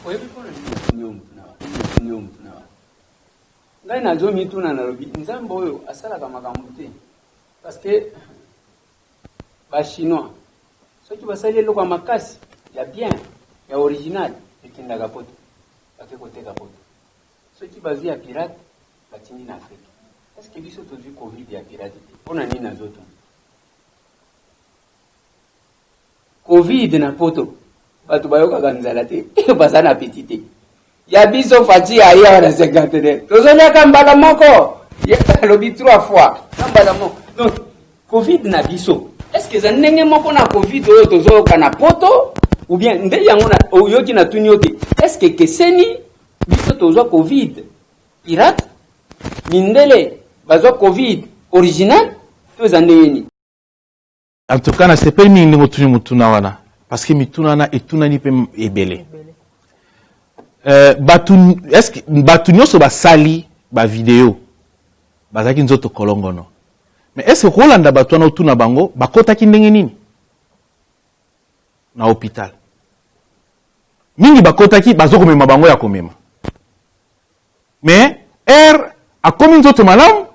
Oyebi mpona nini yo mutuna wa yo mutuna wa? Ngai nazomituna, nalobi Nzambe oyo asalaka makambo te, parce que Bachinois soki basali eloko ya makasi, ya bien, ya original, ekendaka Poto, bake koteka Poto. Soki bazwi ya pirate, batindi na Afrique. Est ce que biso tozwi Covid ya pirate te? Mpona nini nazotuna? Covid na Poto, bato bayokaka nzala te, baza na appétit te. Ya biso, Fatshi aye awa na cinquantenaire, tozoliaka mbala moko. Ye alobi trois fois na mbala moko. Donc Covid na biso, est ce que eza ndenge moko na Covid oyo tozoyoka na Poto, ou bien nde yango oyoki? Natuni yo te, est ce que ekeseni? Biso tozwa Covid pirate, mindele bazwa Covid original, to eza ndenge nini? En tout cas, nasepeli mingi ndenge otuni motuna wana, parce que mituna wana etunani mpe ebele. Bato, est-ce que bato nyonso basali bavideo bazalaki nzoto kolongono? Mais est ce que kolanda bato wana, otuna bango bakotaki ndenge nini na hôpital? Mingi bakotaki bazokomema bango ya komema, mais r akomi nzoto malamu,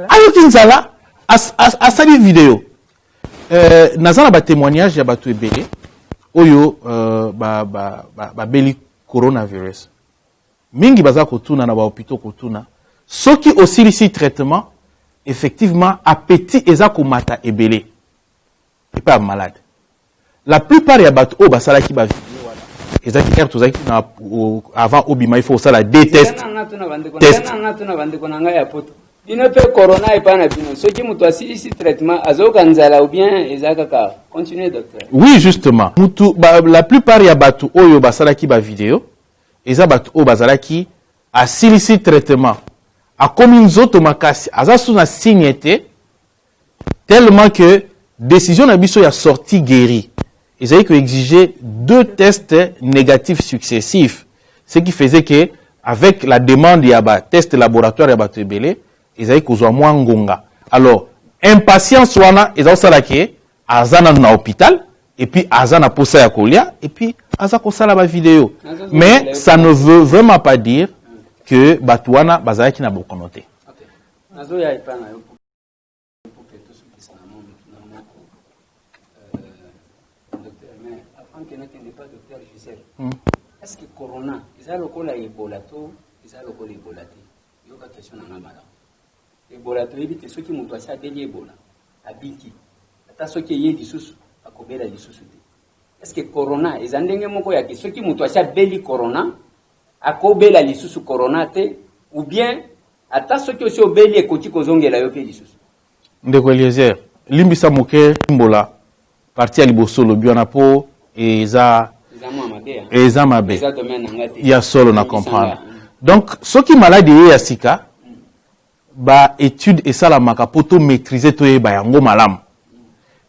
ayoki nzala, asali video. Naza na batémoignage ya bato ebele oyo babeli coronavirus. Mingi baza kotuna na bahôpitaux, kotuna soki osilisi traitement, effectivement appétit eza komata ebele epai ya malade. La plupart ya bato oyo basalaki bavideo wana, ezalaki ere tozalaki na avant obima, il faut osala deux tests. Test. Tuna bandeko na ngai ya Poto. Bino mpe corona epai na bino, soki moto asilisi traitement azoyoka nzala ou bien eza kaka continue, docteur? Oui, justement, mutu ba, la plupart ya bato oyo basalaki bavideo eza bato oyo bazalaki asilisi traitement, akomi nzoto makasi, aza su na signe te, tellement que décision na biso ya sortie guéri ezali koexiger deux tests négatifs successifs, ce qui faisait que avec la demande ya batest laboratoire ya bato ebele, ezali kozwa mwa ngonga. Alors impatience wana eza kosala ke aza nanu na hôpital et puis aza na posa ya kolia et puis aza kosala bavideo. Mais ça ne veut vraiment pas dire que bato wana bazalaki na bokono te. Ok, nazoya epai na yo po ke tosukisa na mwa motuna moko, docteur. Mais avant ke nakende pa docteur Gisèle, est ce que corona eza lokola Ebola to eza lokola Ebola te? Yoka question na nga malamu. Ebola, toyebi te soki moto asi abeli Ebola, abiki, ata soki eye lisusu, akobela lisusu te. Est ce que corona eza ndenge moko yake, soki moto asi abeli corona, akobela lisusu corona te, ou bien ata soki osi obeli, ekoki kozongela yo mpe lisusu? Ndeko Eliezer, limbisa moke, mbola partie ya liboso olobi wana mpo eza Eza mwa mabe, hein? Eza mabe. Eza domaine na nga te. Ya solo, na Limbisa comprendre. nga. Donc soki maladie eye ya sika, baétude esalamaka mpo tomaîtrise, toyeba yango malamu.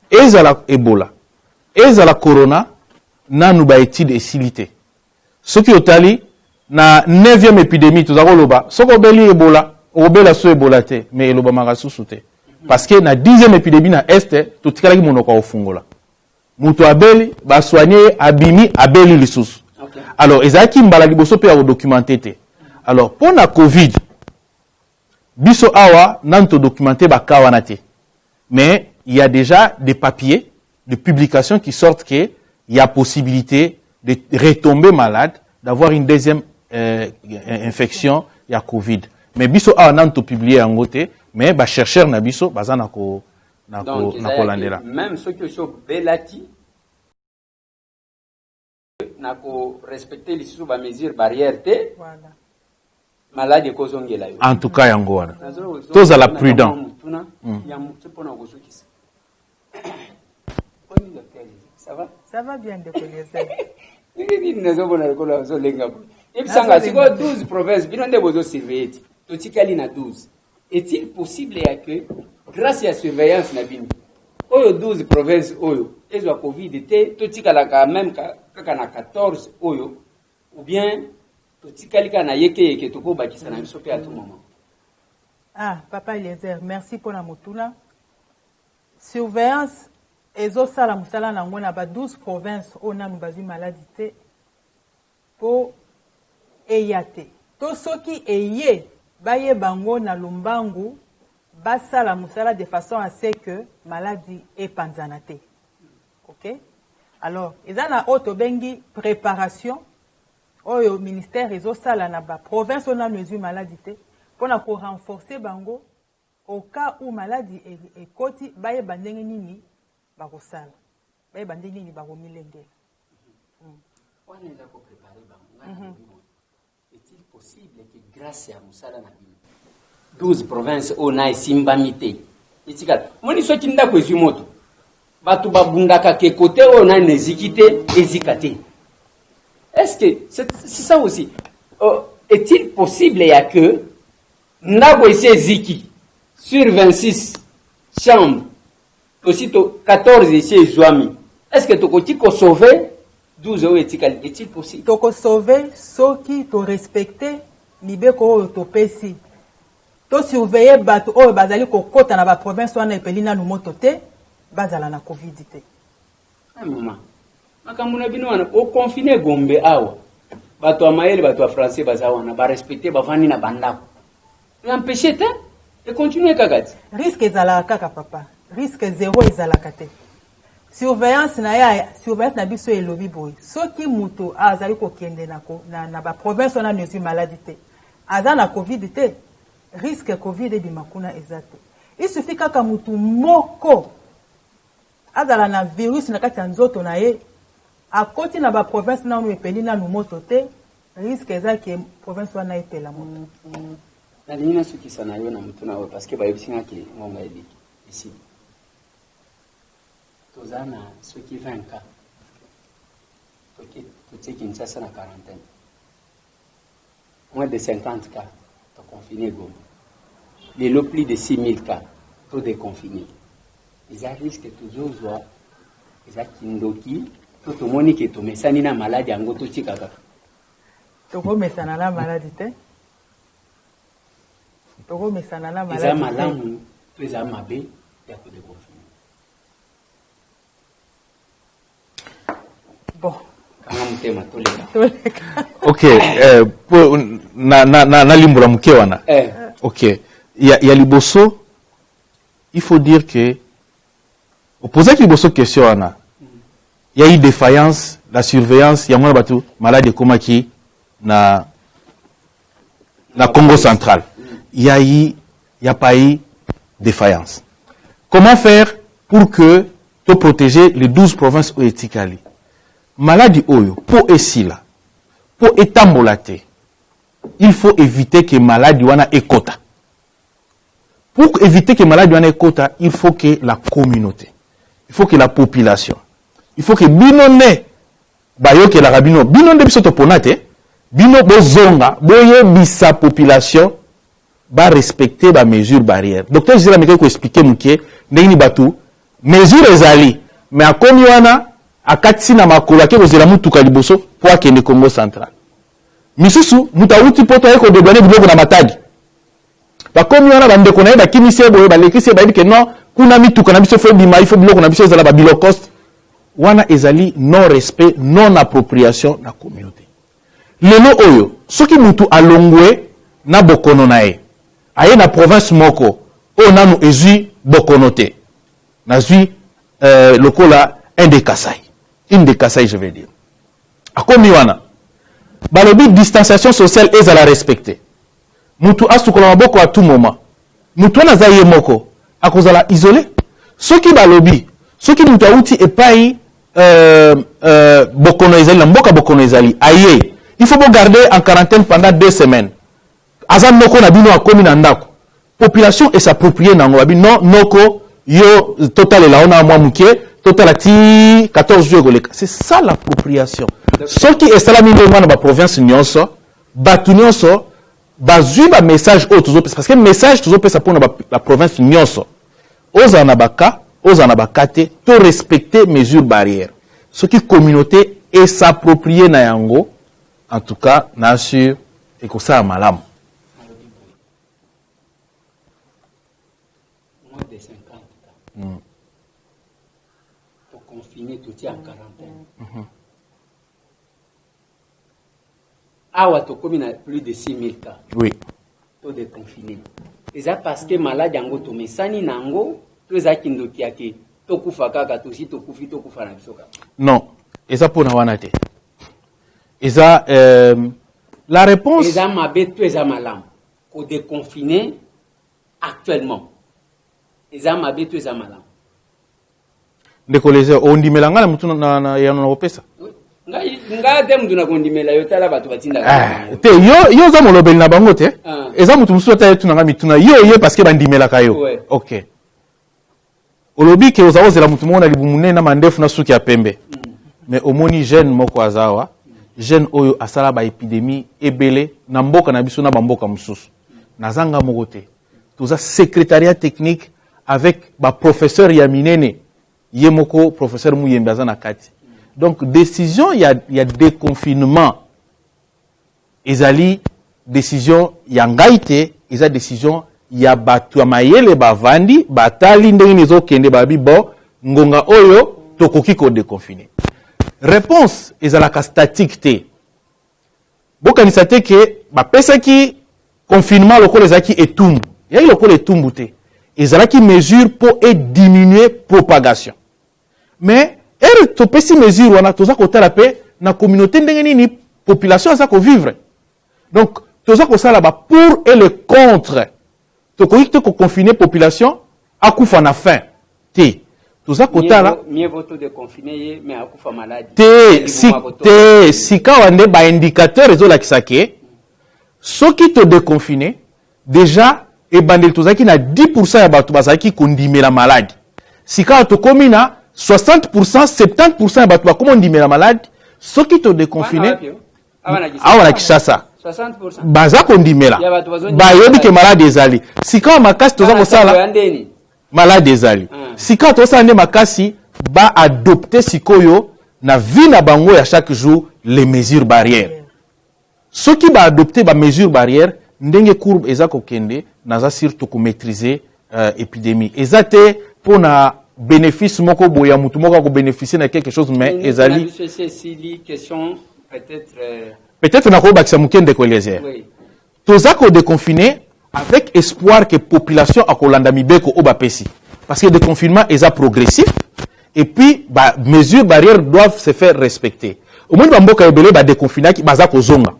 Ezala Ebola, ezala corona, nanu baétude esili te. Soki otali na 9e épidémie, toza koloba soki obeli Ebola, okobela so Ebola te, mais elobamaka susu te, parce que na 10e épidémie na Est, totikalaki monoko ya kofungola. Moto abeli, basoigne ye, abimi, abeli lisusu. Alors ezalaki mbala liboso mpe ya kodocumenter te. Alors mpo na Covid, biso awa nanu todocumenter baka wana te, mais il y a déjà des papiers de publication qui sortent que il y a possibilité de retomber malade, d'avoir une deuxième infection ya Covid. Mais biso awa nanu topublie yango te, mais bachercheur na biso baza na ko na ko Donc na eza ya kolandela. ke même soki osi obelaki, na korespecte lisusu bamesure barrière te, maladie ekozongela yo. En tout cas yango wana tozala prudent. Motuna ya moke mpona kozokisa. Boni, docteur, ça va? Ça va bien, ndeko Eliezer. Ndenge nini nazomona lokola ozolenga boye? Yebisanga sikoyo, 12 province bino nde bozosurveille ti totikali na 12, est-il possible ya que grâce ya surveillance na bino oyo 12 province oyo ezwa Covid te, totikalaka même kaka na 14 oyo, ou bien totikali kaka na yeke yeke, tokobakisa na biso mpe à tout moment? Ah, papa Eliezer, merci mpona motuna. Surveillance ezosala mosala nango na ba 12 province oyo nanu bazwi maladie te, mpo eya te, to soki eye, bayeba yango na lombangu, basala mosala de façon à ce que maladie epanzana te. Ok, alors eza na oyo tobengi préparation oyo ministère ezosala na baprovince oyo nanu ezwi maladie te, mpona korenforcer bango au cas où maladie ekoti, bayeba ndenge nini bakosala, bayeba ndenge nini bakomilengela. Wana eza koprépare bango. Ngai nalobi boye: est-il possible que grâce ya mosala na bino, 12 province oyo na esimbami te etikala? Moni, soki ndako ezwi moto, bato babundaka ke kote oyo nani eziki te, ezika te. Est-ce que c'est ça aussi, est-il possible ya que ndako esi eziki, sur 26 chambre tosi to 14 esi ezwami, est ce que tokoki kosauve 12 oyo etikali? Est-il possible? Tokosauve soki torespecte mibeko oyo topesi, tosurveille bato oyo bazali kokɔta na baprovince wana epeli nanu moto te, bazala na Covid te. Ah, mama, makambo na bino wana, oconfine Gombe awa, bato ya mayele, bato ya français baza wana, barespecte, bavandi na bandako, empêche te, econtinue kaka ti. Risque ezalaka kaka, papa, risque zéro ezalaka te. Surveillance na ye, surveillance na biso elobi boye: soki moto azali kokende na baprovince wana ezwi maladie te, aza na Covid te, risque Covid ebima kuna eza te. Il suffit kaka motu moko azala na virus na kati ya nzoto na ye, akoti na baprovince nanu epeli nanu moto te, risque eza ke province wana epela moto. Nalingi nasukisa na yo na motuna oyo parce que bayebisi nga ke ngonga eleki esili. Toza na soki 20 cas, toke totie Kinshasa na quarantaine, moins de 50 cas, toconfine Goma. Lelo plus de 6000 cas, to déconfine. Eza risque tozozwa, eza kindoki to tomoni ke tomesani na maladi yango, totika kaka? Tokomesana na maladi te, tokomesana na Eza maladi te. Malamu to eza mabe ya kodéconfine? Bon. Kanga motema, toleka. Toleka. Ok, po na nalimbola moke wana. Ok, ya liboso, il faut dire que opozaki liboso question wana, ya eu défaillance la surveillance yango wana bato maladi ekomaki na Congo Central. Il y a eu, il y a pas eu défaillance. Comment faire pour que to protéger les 12 provinces oyo etikali? Maladi oyo po esila, po etambola te, il faut éviter que maladi wana ekota. Pour éviter que maladi wana ekota, il faut que la communauté, il faut que la population, il faut que bino nde bayokelaka bino, bino nde biso topona te, bino bozonga boyebisa population barespecte bamesure barrière. Docteur Gisele amekaki koexpliquer moke ndenge nini bato mesure ezali, mais akomi wana, akatisi na makolo, ake kozela mutuka liboso mpo akende Congo Central. Misusu, moto awuti poto, aye kodédouaner biloko na Matadi, bakomi wana, bandeko na ye bakimisi ye boye, balekisi ye, bayebi ke non, kuna mituka na biso fo ebima, ifo biloko na biso ezala babilocoste. Wana ezali non respect, non appropriation na communauté. Lelo oyo, soki mutu alongwe na bokono na ye, aye na province moko oyo nanu ezwi bokono te, nazwi lokola un de Kasai, une de Kasai je vais dire, akomi wana, balobi distanciation sociale ezala respecté, mutu asukola maboko à tout moment, mutu wana aza ye moko, akozala isolé. Soki balobi, soki mutu awuti epai bokono ezali, na mboka bokono ezali, aye, il faut bogarder en quarantaine pendant 2 semaines, aza noko na bino, akomi na ndako, population es'approprie nango, babi non, noko yo totalela ona mwa moke, totala ti 14 jours ekoleka. C'est ça l'appropriation. Soki esalami ndenge wana, baprovince nyonso, bato nyonso bazwi bamessage oyo tozopesa, parce que message tozopesa mpona baprovince nyonso, ozala na baka, ozala na baka te, to respecter mesure barrière. Soki communauté es'approprie na yango, en tout cas na assure ekosala malamu. Nalobi boye, moins de 50 cas, toconfine, totia en quarantaine. Awa tokomi na plus de 6000 cas, to déconfine, eza parce que maladi yango tomesani na yango to eza kindoki yake tokufa kaka, tosi tokufi, tokufa na biso kaka? Non, eza mpona wana te. Eza la réponse. Eza mabe to eza malamu kodéconfine actuellement? Eza mabe to eza malamu? Ndeko Lezer, ondimela ngai na mutu na yano na kopesa? Ngai, ngai te mutu na kondimela yo. Tala bato batindaka Ah, te, yo oza molobeli na bango te. Ah. Eza mutu mosusu ata ye tunanga mituna yo ye parce que bandimelaka yo. Ok, olobi ke oza kozela mutu moko na libumu nene, na mandefu, na suki ya pembe, mais omoni jeune moko aza awa, jeune oyo asala baépidémie ebele na mboka na biso na bamboka mosusu. Nazanga moko te, toza secrétariat technique avec baprofesseur ya minene, ye moko professeur Muyembe aza na kati. Donc décision ya déconfinement ezali décision ya ngai te, eza décision ya bato ya mayele, bavandi, batali ndenge nini ezokende, babi bon, ngonga oyo tokoki kodéconfine. Réponse ezalaka statique te. Bokanisa te ke bapesaki confinement lokola ezalaki etumbu. Ezalaki lokola etumbu te, ezalaki mesure mpo ediminue propagation. Mais ere topesi mesure wana, toza kotala mpe na communauté ndenge nini population aza kovivre. Donc toza kosala ba pour et le contre. Tokoki te koconfine population akufa na faim te. Toza kotala. Mieux vaut to déconfine ye mais akufa maladi. Te si, te, sikawa nde baindicateur ezolakisa ke soki todéconfine Déjà ebandeli tozalaki na 10% ya bato bazalaki kondimela maladi. Sikawa tokomi na 60%, 70% ya bato bakoma ondimela maladi. Soki todeconfine awa na Kinshasa, baza kondimela, bayebi ke maladi ezali. Sikawa makasi toza kosala, maladi ezali. Sikawa tozosala nde makasi baadopte sikoyo na vie na bango ya chaque jour les mesures barrières. Soki baadopte bamesure barrière, ndenge courbe eza kokende, naza sur tokomaîtriser épidémie. Eza te mpona bénéfice moko boye ya mutu moko akobénéficie na quelque chose, mais ezali question peut-être. Peut-être nakobakisa moke, ndeko Eliezer. Oui. Toza kodéconfiner avec espoir que population akolanda mibeko oyo bapesi, parce que déconfinement eza progressif et puis ba mesures barrières doivent se faire respecter. Omoni bamboka ebele badéconfinaki, baza kozonga.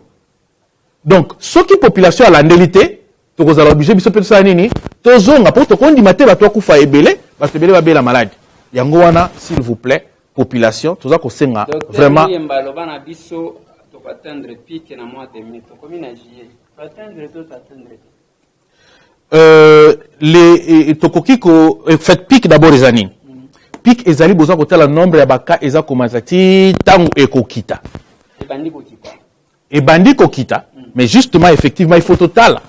Donc soki population alandeli te, tokozala obligé biso mpe tosala nini? Tozonga, mpo tokondima te bato akufa ebele, bato ebele babela maladi. Yango wana, s'il vous plaît, population, toza kosenga vraiment. Muyemba aloba na biso tokoatteindre pic na mois de mai. Tokomi na juillet, toatteindre to toatteindre te? Les tokoki ko fait pic d'abord eza nini? Pic ezali boza kotala nombre ya bacas eza komata ti ntango ekokita. Ebandi kokita. Ebandi kokita, mais justement, effectivement, il faut totala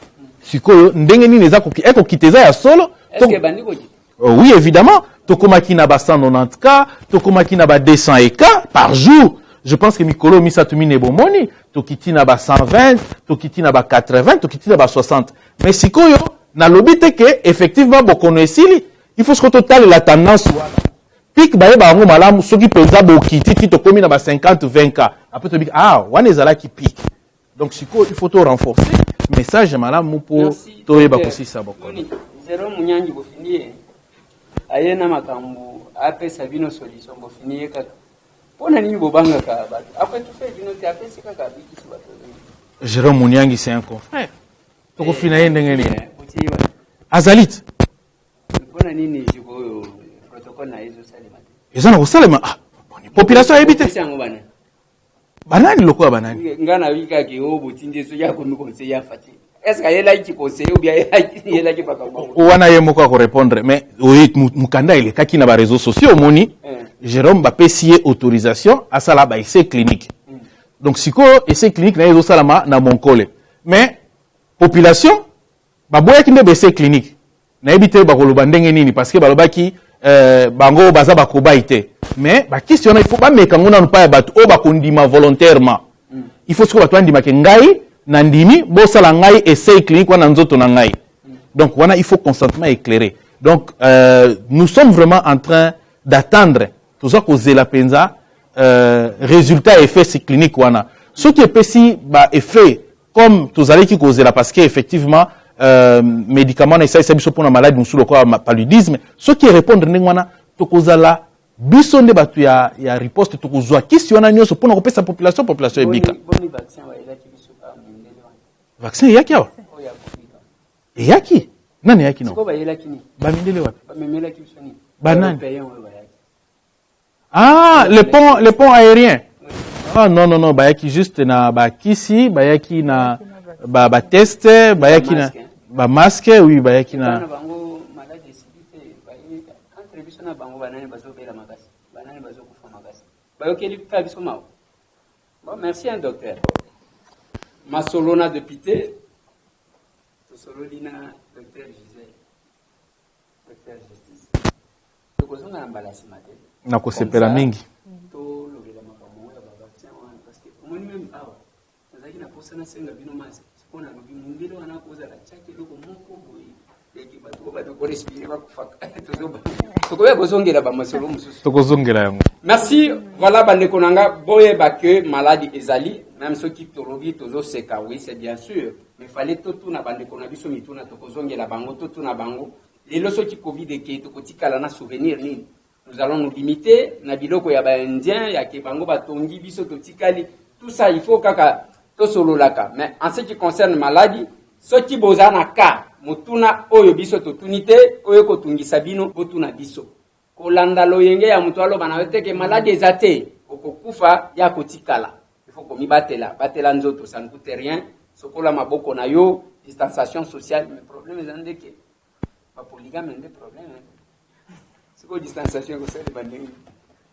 sikoyo ndenge nini eza ekokita, eza ya solo. Est-ce que ebandi kokita? Oui, évidemment. Tokomaki na ba 190 cas, tokomaki na ba 200 et cas par jour. Je pense que mikolo misato mine bomoni tokiti na ba 120, tokiti na ba 80, tokiti na ba 60. Mais sikoyo nalobi te ke effectivement bokono esili. Il faut sikoyo totalela tendance wana. Pic bayeba yango malamu soki mpenza bokiti ti tokomi na ba 50, 20 cas. Après toyebi, ah, wana ezalaki pic. Donc sikoyo il faut to renforcer message malamu mpo toyeba kosisa bokono. Zero Munyangi, bofini ye, aye na makambo apesa bino solution. Bofini ye kaka mpo na nini? Bobangaka bato, akoetufe bino te, apesi kaka, abikisi bato. Jérôme Munyangi, c'est un confrère. Tokofina ye ndenge nini? Azali te. Mpona nini sikoyo protocole na ye ezosalema te? Eza na kosalema. Ah, population ayebi te. Yango bana. Banani? Lokola banani? Nga nayoki kaka oyo botindi, soki akomi conseiller ya Fatshi, est ce que ayelaki conseiller ou bien ayelaki makambo? Wana ye moko akorépondre. Mais oye mokanda elekaki na baréseaux sociaux, omoni Jérôme bapesi ye autorisation asala baessai clinique. Donc sikoyo essai clinique na ye ezosalama na Monkole, mais population baboyaki nde baessai clinique. Nayebi te bakoloba ndenge nini, parce que balobaki bango baza bakobai te. Mais bakisi wana, il faut bameka yango nanu pa ya bato oyo bakondima volontairement. Il faut sikoyo bato bandimake: ngai nandimi bosala ngai essai clinique wana nzoto na ngai. Donc wana il faut consentement éclairé. Donc nous sommes vraiment en train d'attendre, toza kozela mpenza résultat effet clinique wana. Soki epesi baeffet comme tozalaki kozela, parce que effectivement médicament na esalisa biso mpona maladi mosusu lokola paludisme, soki erépondre ndenge wana, tokozala biso nde bato ya riposte, tokozwa kisi wana nyonso mpona kopesa population, population ebika. Vaccin eyaki awa? Eyaki nani? Eyaki no bamindele wapi? Banani? Ah, le pont aérien? Ah non, non, non, bayaki juste na bakisi, bayaki na ba batest, bayaki na bamasque, oui, bayaki na Bango maladi esili te. Entre biso na bango, banani bazobela makasi? Banani bazokufa makasi? Bayokeli kaka biso mawa. Bon, merci un docteur. Masolo na député, tosololi na docteur Gisèle, docteur justice. Tokozonga na mbala nsima te. Nakosepela mingi. Tolobela makambo oyo ya bavaccin wana, parce que omoni même awa nazalaki na posa nasenga bino masque mpo nalobi mondele wana kozala tiaki eloko moko boye eke bato oyo bato korespire bakufaka. Tokoya kozongela bamasolo mosusu. Tokozongela yango. Merci. Voilà, bandeko na nga, boyeba ke maladi ezali. Même soki tolobi, tozoseka, oui, c'est bien sûr, mais fallait totuna bandeko na biso mituna. Tokozongela bango, totuna bango lelo: soki Covid ekei, tokotikala na souvenir nini? Nous allons nous limiter na biloko ya baindien ya ke bango batongi, biso totikali? Tout ça, il faut kaka tosololaka. Mais en ce qui concerne maladi, soki boza na ka motuna oyo biso totuni te, oyo ekotungisa bino, botuna biso. Kolanda loyenge ya moto aloba na yo te ke maladi eza te, okokufa ya kotikala. Il faut komibatela, batela nzoto, ça ne coûte rien. Sokola maboko na yo. Distanciation sociale, mais problème eza nde ke bapolygame nde problème. Sikoyo distanciation ekosalema ndenge?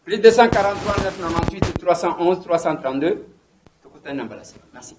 Plus 243 998 311 332. Tokutani na mbala nsima. Merci.